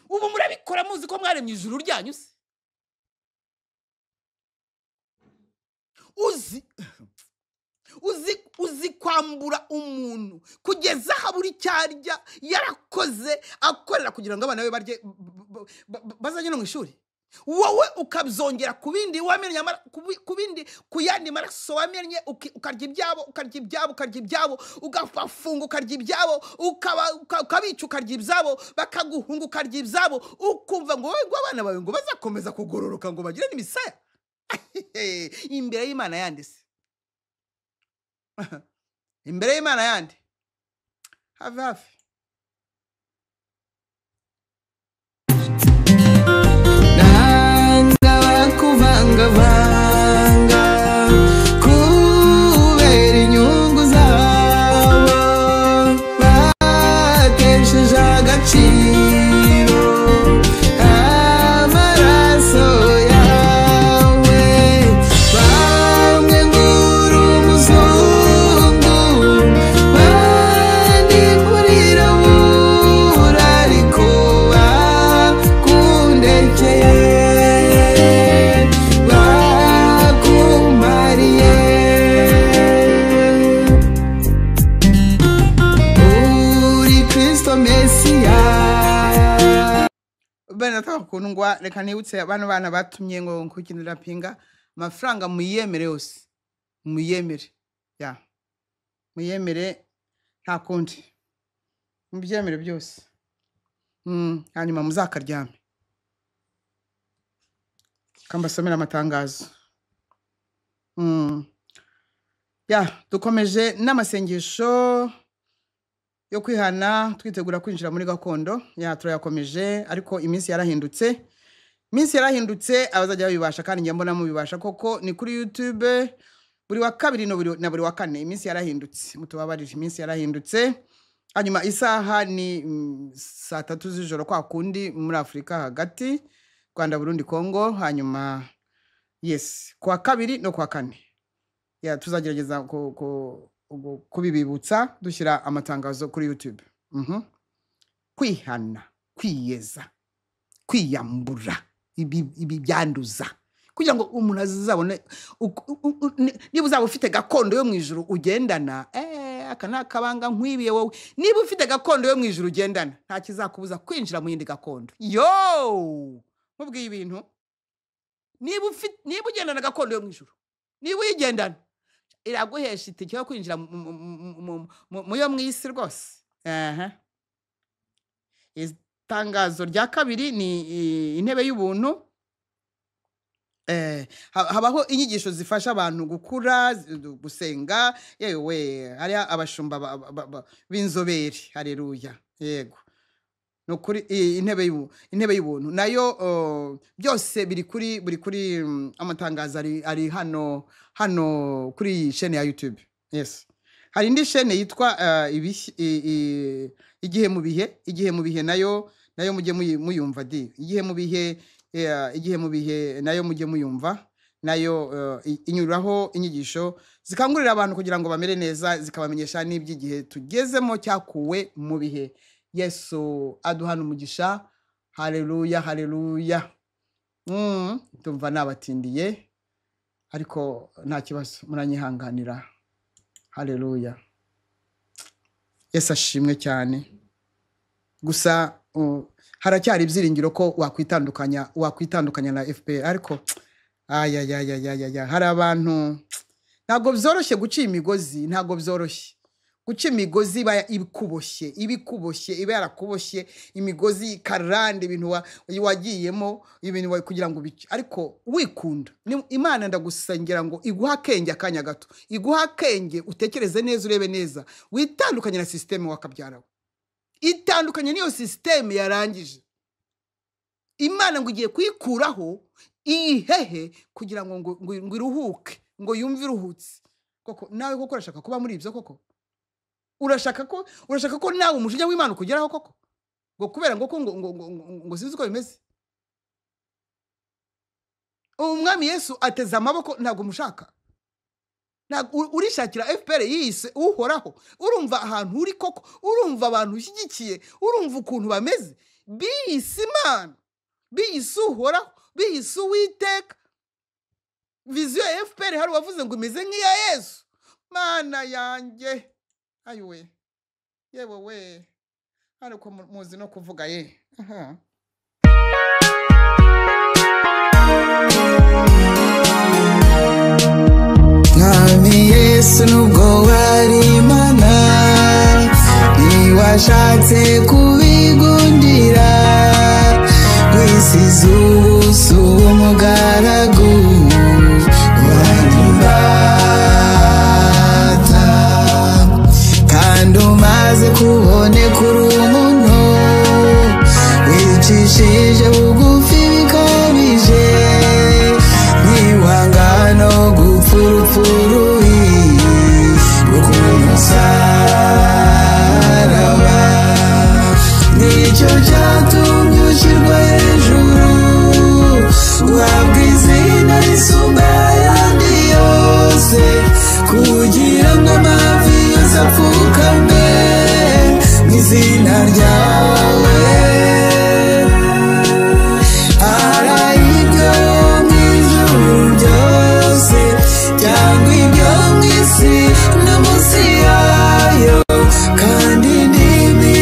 Ubu murabikora muzi ko mwaremye ijuru ryanyu se? Uzi kwambura umuntu kugeza aho abura icyo arya, yarakoze akorera kugira ngo abana be barye, bazajye no mu ishuri, wowe ukabyongera ku bindi wamennye ku bindi, ku yandi maraso wamennye, ukarya ibyabo, ukarya ibyabo, ukarya ibyabo, ugafunga ukarya ibyabo, ukabica ukarya ibyabo, bakaguhunga ukarya ibyabo, ukumva ngo wowe ngo abana bawe ngo bazakomeza kugororoka ngo bagire n'imisaya. Imbere y'Imana yanditse. Imbere y'Imana yandi. Hafi hafi. Nanga bakuvangavanga kubera inyungu zabo, batesheje agaciro amaraso yawe. Bamwe ngura umuzungu, bandi ngurirabura, ariko bakundekeye, bakumariye. Uri Kristo Mesiya. Bene atakundwa, reka nibutse bano bana batumye ngo nkukinira pinga amafaranga muyemere yose, muyemere ya muyemere, nta kundi mubyemere byose. Hanyuma muzakaryame. Kambasomera amatangazo. Ya, dukomeje n'amasengesho yo kwihana twitegura kwinjira muri gakondo. Ya, turayakomeje, ariko iminsi yarahindutse. Iminsi yarahindutse, abazajya babibasha kandi njya mbona mubibasha koko. Ni kuri YouTube buri wa kabiri na buri wa kane. Iminsi yarahindutse, mutubabarire, iminsi yarahindutse. Hanyuma isaha ni saa 3 z'ijoro kwa kundi muri Afrika hagati, Rwanda, Burundi, Congo. Hanyuma yes, kwa kabiri no kwa kane. Ya, tuzagerageza kubibibutsa dushyira amatangazo kuri YouTube. Kwihana, kwiyeza, kwiyambura ibi byanduza, kugira ngo umuntu azabone niba uzaba ufite gakondo yo mu ijuru ugendana. Aka ni akabanga nkwibiye wowe. Niba ufite gakondo yo mu ijuru ugendana, nta kizakubuza kwinjira mu yindi gakondo. Yo, nkubwiye ibintu. Niba ugendana gakondo yo mu ijuru, niba uyigendana, iraguhesha itike yo kwinjira mu yo mu isi rwose. Itangazo rya kabiri ni intebe y'ubuntu. Habaho inyigisho zifasha abantu gukura, gusenga. Yewe, hari abashumba b'inzobere. Haleluya. Yego, no kuri intebe y'ubuntu nayo, byose biri kuri buri kuri amatangazo ari hano kuri iyi chaîne ya YouTube. Yes, hari indi chaîne yitwa igihe mu bihe. Igihe mu bihe nayo mujye muyumva di. Igihe mu bihe Igihe mu bihe nayo mujye muyumva, nayo inyuraho inyigisho zikangurira abantu kugira ngo bamere neza, zikabamenyesha n'iby'igihe tugezemo cyakuwe mu bihe. Yesu aduhana umugisha. Haleluya, haleluya. Ndumva nabatindiye, ariko nta kibazo, muranyihanganira. Haleluya, Yesu ashimwe cyane. Gusa haracyari ibyiringiro ko wakwitandukanya na FPR, ariko ayayayayaya, hari abantu ntabwo byoroshye guca imigozi, ntabwo byoroshye guca imigozi iba ikuboshye, ibikuboshye, iba yarakuboshye imigozi ikaranda ibintu wagiyemo, ibintu kugira ngo ubice. Ariko wikunda, Imana ndagusengera ngo iguhe akenge akanya gato, iguhe akenge utekereze neza, urebe neza, witandukanye na sisiteme wakabyarawe, itandukanye n'iyo sisiteme yarangije. Imana ngo igiye kuyikuraho iyihehe kugira ngo ngo iruhuke, ngo yumve iruhutse. Koko nawe koko urashaka kuba muri ibyo koko? Urashaka ko nawe umujinya w'Imana ukugeraho koko? Ngo kubera ngo ngo sinzi uko bimeze. Umwami Yesu ateze amaboko, ntabwo mushaka. Urishakira FPR yiyise uhoraho. Urumva ahantu uri koko, urumva abantu ushyigikiye, urumva ukuntu bameze. Biyise Imana, biyise uhoraho, biyise Uwiteka. Viziyo ya FPR hari uwavuze ngo imeze nk'iya Yesu. Mana yanjye, ayiwe, yewe we, ariko muzi no kuvuga ye. Aha. Mwami Yesu nubwo wari Imana, ntiwashatse kubigundira, wisize ubusa umugaragu wanyumbata, kandi umaze kuboneka uri umuntu wicishije bugufi bikabije, ntiwanga no gupfa urupfu rubi rwo ku musaraba. Nicyo cyatumye ushyirwa hejuru, uhabwa izina risumba ayandi yose, kugira ngo amavi yose apfukame mu izina ryawe. Ari ibyo mu ijuru byose cyangwa ibyo mu isi no munsi yayo, kandi indimi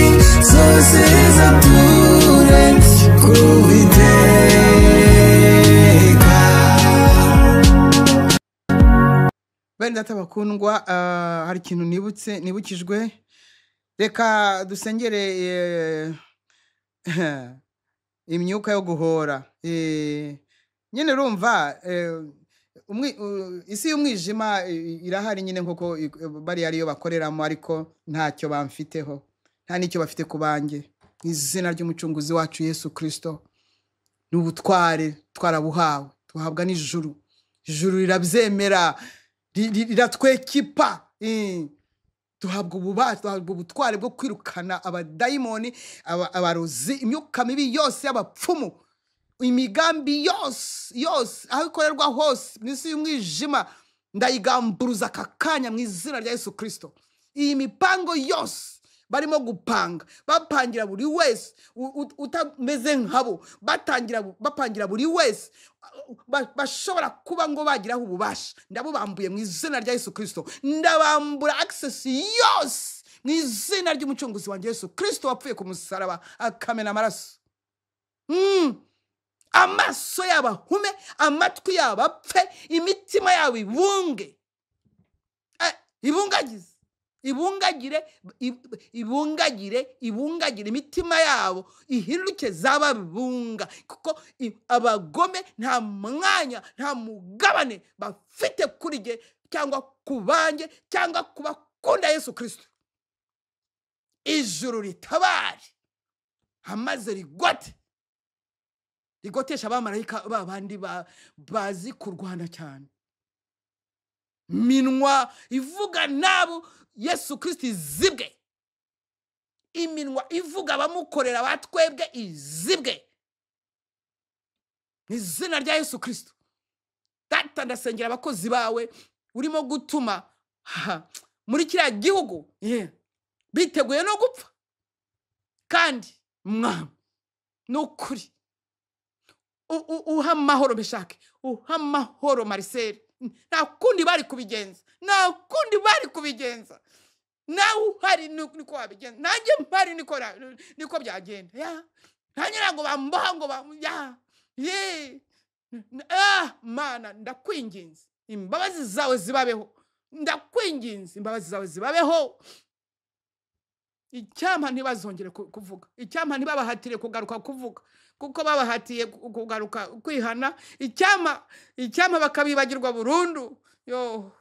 zose zature ku Uwiteka. Bene data bakundwa, hari ikintu nibutse, nibukijwe. Reka dusengere imyuka yo guhora. Nyine urumva isi y'umwijima irahari nyine, nkuko bari ariyo bakoreramo, ariko ntacyo bamfiteho, nta n'icyo bafite ku banjye. Mu izina ry'umucunguzi wacu Yesu Kristo, n'ubutware twarabuhawe, tuhabwa n'ijuru. Ijuru rirabyemera, riratwekipa. Tuhabwa ububasha, tuhabwa ubutware bwo kwirukana abadayimoni, abarozi, imyuka mibi yose y'abapfumu, imigambi yose yose aho ikorerwa hose mu isi y'umwijima, ndayigamburuza aka kanya mu izina rya Yesu Kristo. Iyi mipango yose barimo gupanga, bapangira buri wese utameze nkabo, bapangira buri wese bashobora kuba ngo bagiraho ububasha, ndabubambuye mu izina rya Yesu Kristo. Ndabambura access yose mu izina ry'umucunguzi wanjye Yesu Kristo wapfuye ku musaraba akamena amaraso. Amaso yabo ahume, amatwi yabo apfe, imitima yabo ibunge. Ibungagize, ibungagire, ibungagire, ibungagire imitima yabo ihinduke z'ababunga, kuko abagome nta mwanya, nta mugabane bafite kuri jye cyangwa ku banjye cyangwa ku bakunda Yesu Kristo. Ijuru ritabare amaze rigote, rigotesha abamarayika babandi bazi kurwana cyane, minwa ivuga nabo Yesu Kristo izibwe, iminwa ivuga abamukorera batwebwe izibwe. Mu izina rya Yesu Kristo. Data, ndasengera abakozi bawe urimo gutuma muri kiriya gihugu, biteguye no gupfa. Kandi mwami, ni ukuri uha amahoro Meshake, uha amahoro Marcel. Nta kundi bari kubigenza, nta kundi bari kubigenza. Nawe uhari niko wabigenza, nanjye mpari niko byagenda. Ya nanjye ntabwo bamboha ngo ya ye. Mana, ndakwinginze imbabazi zawe zibabeho, ndakwinginze imbabazi zawe zibabeho. Icyampa ntibazongere kuvuga, icyampa ntibabahatire kugaruka kuvuga, kuko babahatiye kugaruka kwihana. Icyampa bakabibagirwa burundu. Yo,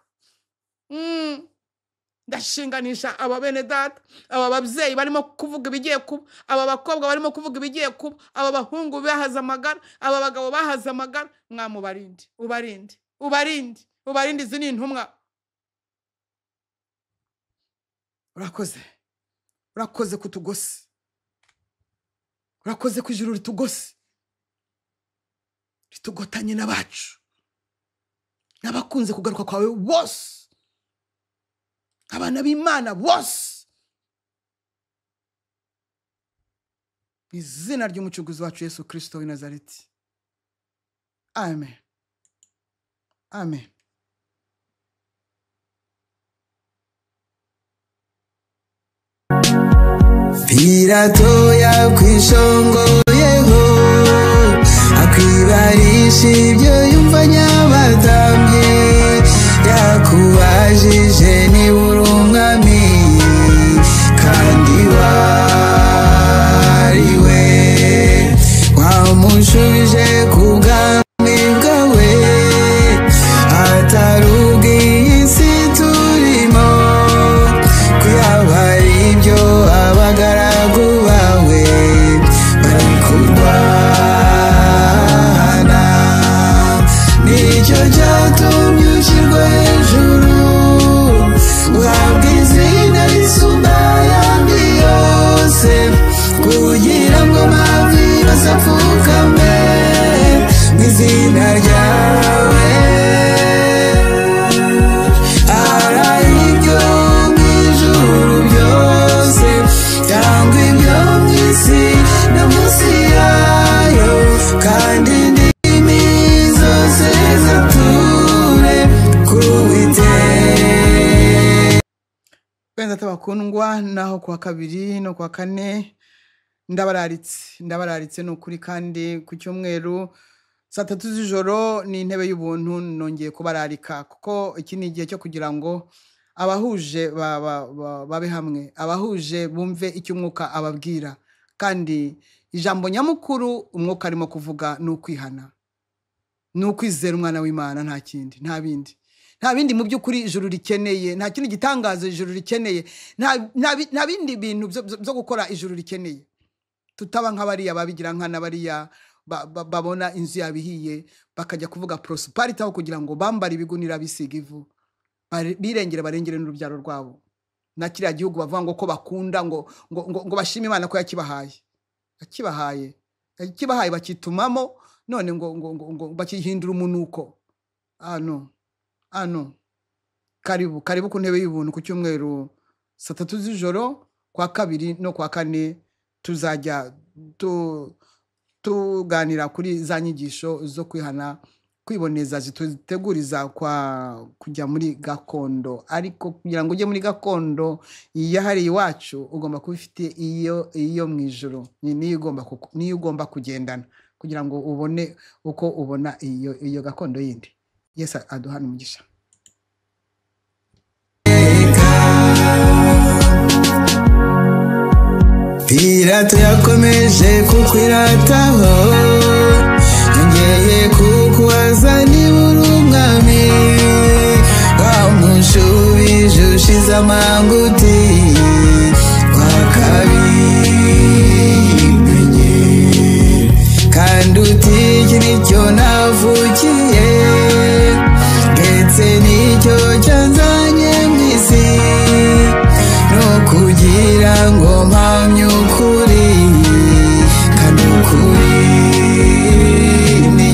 ndashinganisha aba bene data, aba babyeyi barimo kuvuga ibigiye kuba, aba bakobwa barimo kuvuga ibigiye kuba, aba bahungu bahaze amagara, aba bagabo bahaze amagara. Mwamubarinde, ubarinde, ubarinde, ubarinde. Izi ni intumwa. Urakoze, urakoze kutugose, urakoze ku ijuru ritugose, ritugotanye n'abacu n'abakunze kugaruka kwawe bose, abana b'Imana bose. Mu izina ry'umucunguzi wacu Yesu Kristo w'i Nazareti, amen, amen. Pilato yakwishongoyeho akwibarisha ibyo yumva nyabatambye, yakubajije niba uri umwami kandi wariwe, wamushubije ku bwami bwawe atari ubw'iyi si turimo, kuyaba ari ibyo abagaragu bawe bari kurwana. Nicyo cyatumye ushyirwa hejuru, uhabwa izina risumba ayandi yose, kugira ngo amavi yose apfukame mu izina ryawe. Ari ibyo mu ijuru byose cyangwa ibyo mu isi no munsi yayo, kandi indimi zose zature ku Uwiteka. Bene data bakundwa, naho kuwa kabiri no kuwa kane ndabararitse, ndabararitse ni ukuri. Kandi ku cyumweru saa 3 z'ijoro ni intebe y'ubuntu, nongeye kubararika, kuko iki ni igihe cyo kugira ngo abahuje babe hamwe, abahuje bumve icyo umwuka ababwira. Kandi ijambo nyamukuru umwuka arimo kuvuga ni ukwihana, ni ukwizera umwana w'Imana, nta kindi, nta bindi, nta bindi mu by'ukuri ijuru rikeneye, nta kindi gitangazo ijuru rikeneye, nta bindi bintu byo gukora ijuru rikeneye. Tutaba nk'abariya babigira nkana, bariya babona inzu yabihiye bakajya kuvuga prosperity aho kugira ngo bambare ibigunira bisiga ivu, birengere barengere n'urubyaro rwabo. Na kiriya gihugu bavuga ngo ko bakunda, ngo ngo ngo, ngo bashime Imana ko yakibahaye, yakibahaye, yakibahaye bakitumamo, none ngo ngo ngo, ngo bakihindura umunuko. Ano, ano, karibu, karibu ku ntebe y'ubuntu ku cyumweru saa 3 z'ijoro, kwa kabiri no kwa kane tuzajya tuganira kuri za nyigisho zo kwihana, kwiboneza, zituteguriza kwa kujya muri gakondo. Ariko kugira ngo ujye muri gakondo yahariye iwacu, ugomba kuba ufite iyo mu ijuru, niyo ugomba kugendana kugira ngo ubone uko ubona iyo gakondo yindi. Yesu aduhane umugisha. Pilato yakomeje kukwirataho, yongeye kukubaza niba uri umwami, wamushubije ushize amanga uti wakabimenye, kandi uti iki nicyo navukiye, ndetse nicyo cyanzanye mu isi, no kugira ngo mpamye ukuri, kandi ukuri ni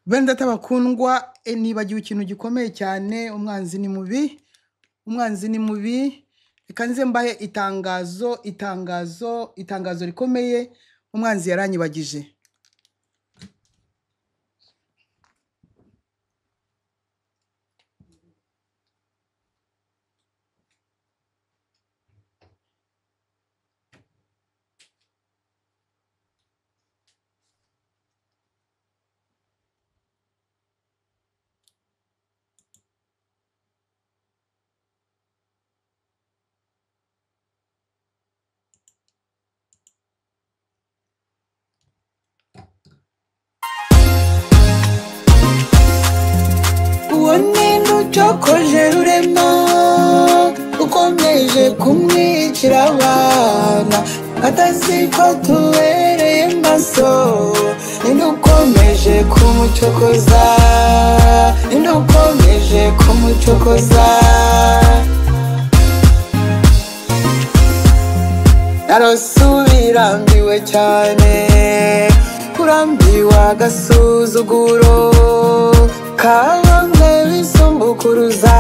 Bene data bakundwa, nibagiwe ikintu gikomeye cyane. Umwanzi ni mubi, umwanzi ni mubi. Reka nze mbahe itangazo, itangazo, itangazo rikomeye. Umwanzi yaranyibagije. Uwo ninde ucokoje Rurema, ukomeje kumwicira abana, atazi ko tubereye maso? Ninde ukomeje kumucokoza? Ninde ukomeje kumucokoza? Narosubira cyane, kurambiwe agasuzuguro ka bamwe bisumbukuruza,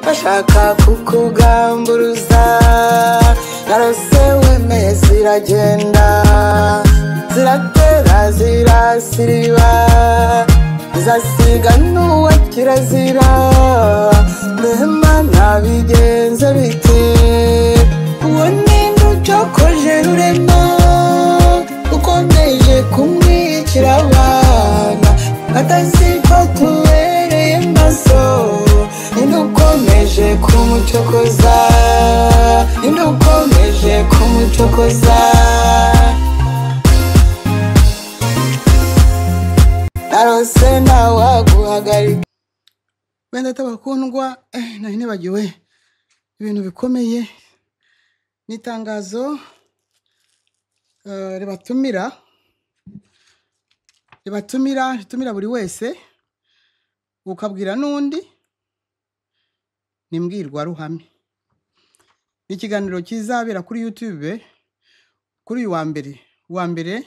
bashaka kukugamburuza. Narose wemeye, ziragenda, ziratera, zirasiriba, zasiga n'uwa kirazira. Mbema nabigenze bite? Uwo ninde ucokoje Rurema, ukomeje kumwicira abana, atazi ko tubereye maso? Ninde ukomeje kumucokoza? Ninde ukomeje kumucokoza? Narose ntawaguhagarika. Bene data bakundwa, nari nibagiwe ibintu bikomeye. Ni itangazo ribatumira, ritumira buri wese, ukabwira n'undi. Ni imbwirwaruhame, ni ikiganiro kizabera kuri YouTube kuri uyu wa mbere, uwa mbere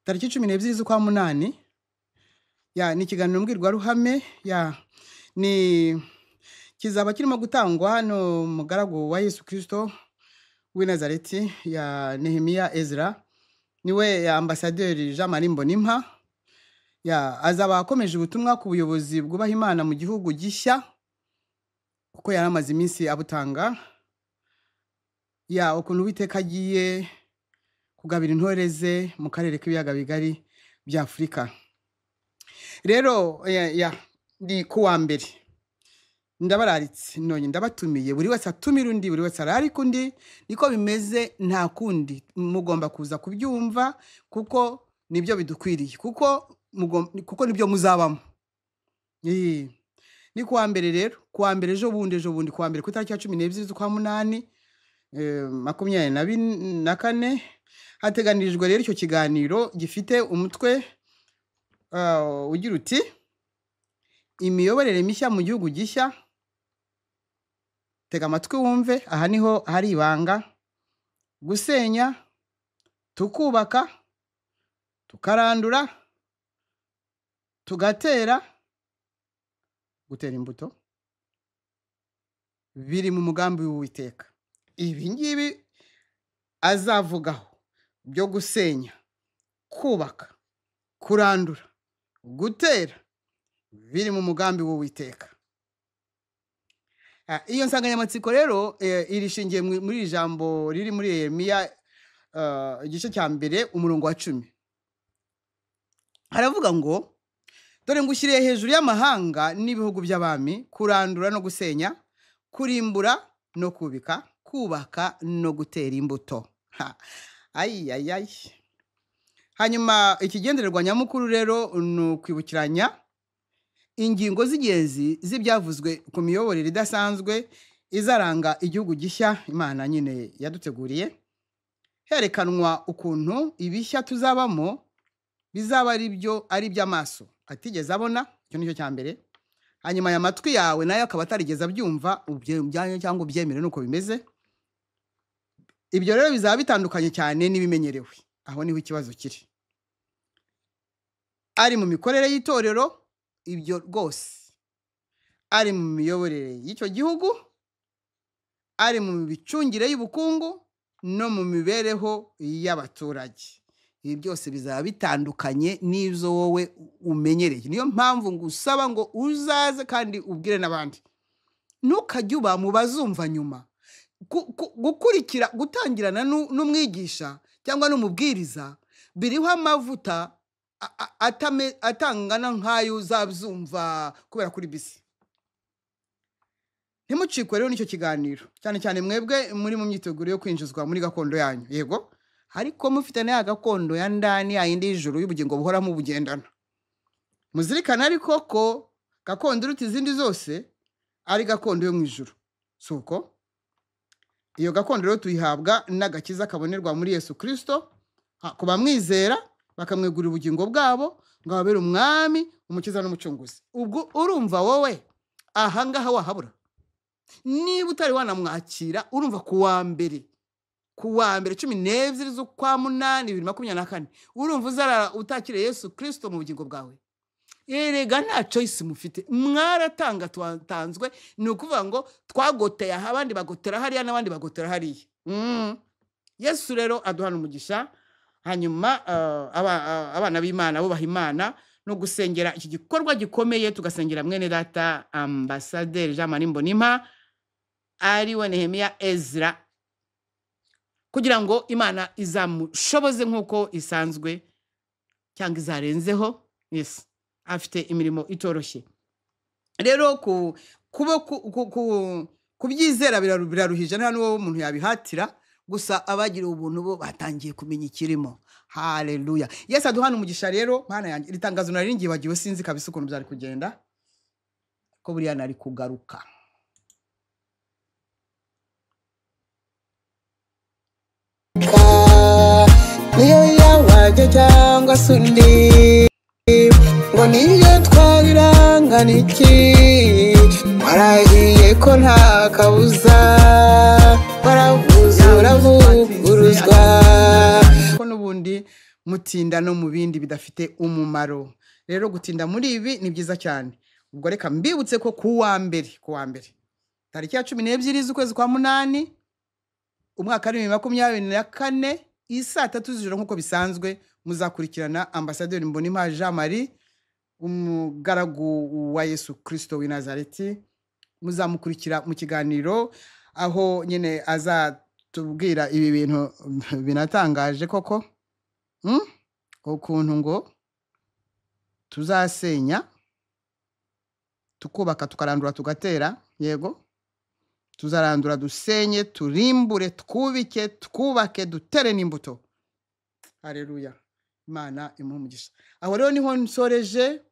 tariki 12 z'ukwa munani. Ya, ni ikiganiro mbwirwaruhame, ya, ni kizaba kirimo gutangwa n'umugaragu wa Yesu Kristo w'i Nazareti, ya Nehemiya Ezra, niwe ya ambasaderi Jean Marie Mbonimpa. Ya, azaba akomeje ubutumwa ku buyobozi bwubaha Imana mu gihugu gishya, kuko yari amaze iminsi abutanga. Ya, ukuntu Uwiteka agiye kugabira intore ze mu karere k'ibiyaga bigari bya Afurika. Rero ya, ni kuwa mbere, ndabararitse none ndabatumiye. Buri wese atumira undi, buri wese ararika undi, niko bimeze, nta kundi. Mugomba kuza kubyumva kuko nibyo bidukwiriye, kuko nibyo muzabamo. Ni kuwa mbere rero, kuwa mbere ejo bundi, ejo bundi kuwa mbere ku itariki ya 12 z'ukwa munani 2024, hateganirijwe rero icyo kiganiro gifite umutwe ugira uti: imiyoborere mishya mu gihugu gishya. Tega amatwi wumve, aha niho hari ibanga. Gusenya tukubaka, tukarandura, tugatera, gutera imbuto, biri mu mugambi w'Uwiteka. Ibi ngibi azavugaho byo gusenya, kubaka, kurandura, gutera, biri mu mugambi w'Uwiteka. Iyo nsanganyamatsiko rero irishingiye muri iri jambo riri muri Yeremiya, igice cya mbere umurongo wa 10. Haravuga ngo: dore ngushyiriye hejuru y'amahanga n'ibihugu by'abami, kurandura no gusenya, kurimbura no kubika, kubaka no gutera imbuto. Ayi ayi ayi. Hanyuma ikigendererwa nyamukuru rero ni ukwibukiranya ingingo z'ingenzi z'ibyavuzwe ku miyoborere idasanzwe izaranga igihugu gishya Imana nyine yaduteguriye, herekanwa ukuntu ibishya tuzabamo bizaba ari byo, ari iby'amaso atigeze abona. Icyo nicyo cya mbere. Hanyuma aya matwi yawe nayo akaba atarigeze abyumva, ubyange cyangwa ubyemere nuko bimeze. Ibyo rero bizaba bitandukanye cyane n'ibimenyerewe. Aho niho ikibazo kiri. Ari mu mikorere y'itorero, ibyo rwose, ari mu miyoborere y'icyo gihugu, ari mu micungire y'ubukungu no mu mibereho y'abaturage. Ibi byose bizaba bitandukanye n'ibyo wowe umenyereye. Niyo mpamvu ngusaba ngo uzaze kandi ubwire n'abandi. Ntukajye uba mu bazumva nyuma. Gukurikira, gutangirana n'umwigisha cyangwa n'umubwiriza biriho amavuta atangana nk'ayo uzabyumva kubera kuri bisi. Ntimucikwe rero n'icyo kiganiro, cyane cyane mwebwe muri mu myiteguro yo kwinjizwa muri gakondo yanyu. Yego, ariko mufite na ya gakondo ya ndani, ya yindi y'ijuru y'ubugingo buhora mubugendana. Muzirikane ariko ko gakondo iruta izindi zose ari gakondo yo mu ijuru. Si uko? Iyo gakondo rero tuyihabwa n'agakiza kabonerwa muri Yesu Kristo, ku bamwizera bakamwegurira ubugingo bwabo ngo ababere umwami, umukiza n'umucunguzi. Ubwo urumva wowe ahangaha wahabura? Niba utari wanamwakira, urumva kuwa mbere 12 z'ukwa munani 2024, urumva uzarara utakiriye Yesu Kristo mu bugingo bwawe? Erega nta choice mufite, mwaratanga twatanzwe. Ni ukuvuga ngo twagoteye aha, abandi bagotera hariya, n'abandi bagotera hariya. Yesu rero aduhana umugisha. Hanyuma abana b'Imana bubaha Imana no gusengera iki gikorwa gikomeye, tugasengera mwene data Ambasaderi Jean Marie Mbonimpa, ariwe Nehemiya Ezra, kugira ngo Imana izamushoboze nk'uko isanzwe cyangwa izarenzeho. Yes, afite imirimo itoroshye. Rero ku kuba kubyizera biraruhije, nta n'uwo umuntu yabihatira. Gusa abagiriwe ubuntu bo batangiye kumenya ikirimo. Haleluya! Yesu aduhana umugisha. Rero Mana yanjye, iri tangazo nari ngibagiwe, sinzi kabisa ukuntu byari kugenda, ko buriya nari kugaruka. Niyo yawajya cyangwa se undi, ngo niyo twabirangana iki, warahiye ko nta kabuza, waravuze uravuguruzwa. Ko n'ubundi mutinda no mu bindi bidafite umumaro. Rero gutinda muri ibi ni byiza cyane. Ubwo reka mbibutse ko kuwa mbere tariki ya 12 z'ukwezi kwa munani, umwaka wa 2024, isaa 3 z'ijoro, nk'uko bisanzwe, muzakurikirana Ambasaderi Mbonimpa Jean Marie, umugaragu wa Yesu Kirisito w'i Nazareti. Muzamukurikira mu kiganiro aho nyine azatubwira ibi bintu binatangaje koko. Ukuntu ngo tuzasenya, tukubaka, tukarandura, tugatera. Yego, tuzarandura, dusenye, turimbure, twubike, twubake, dutere n'imbuto. Hareruya! Imana imuhe umugisha. Aho rero niho nsoreje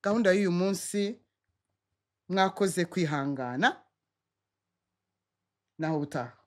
gahunda y'uyu munsi. Mwakoze kwihangana. Naho ubutaha.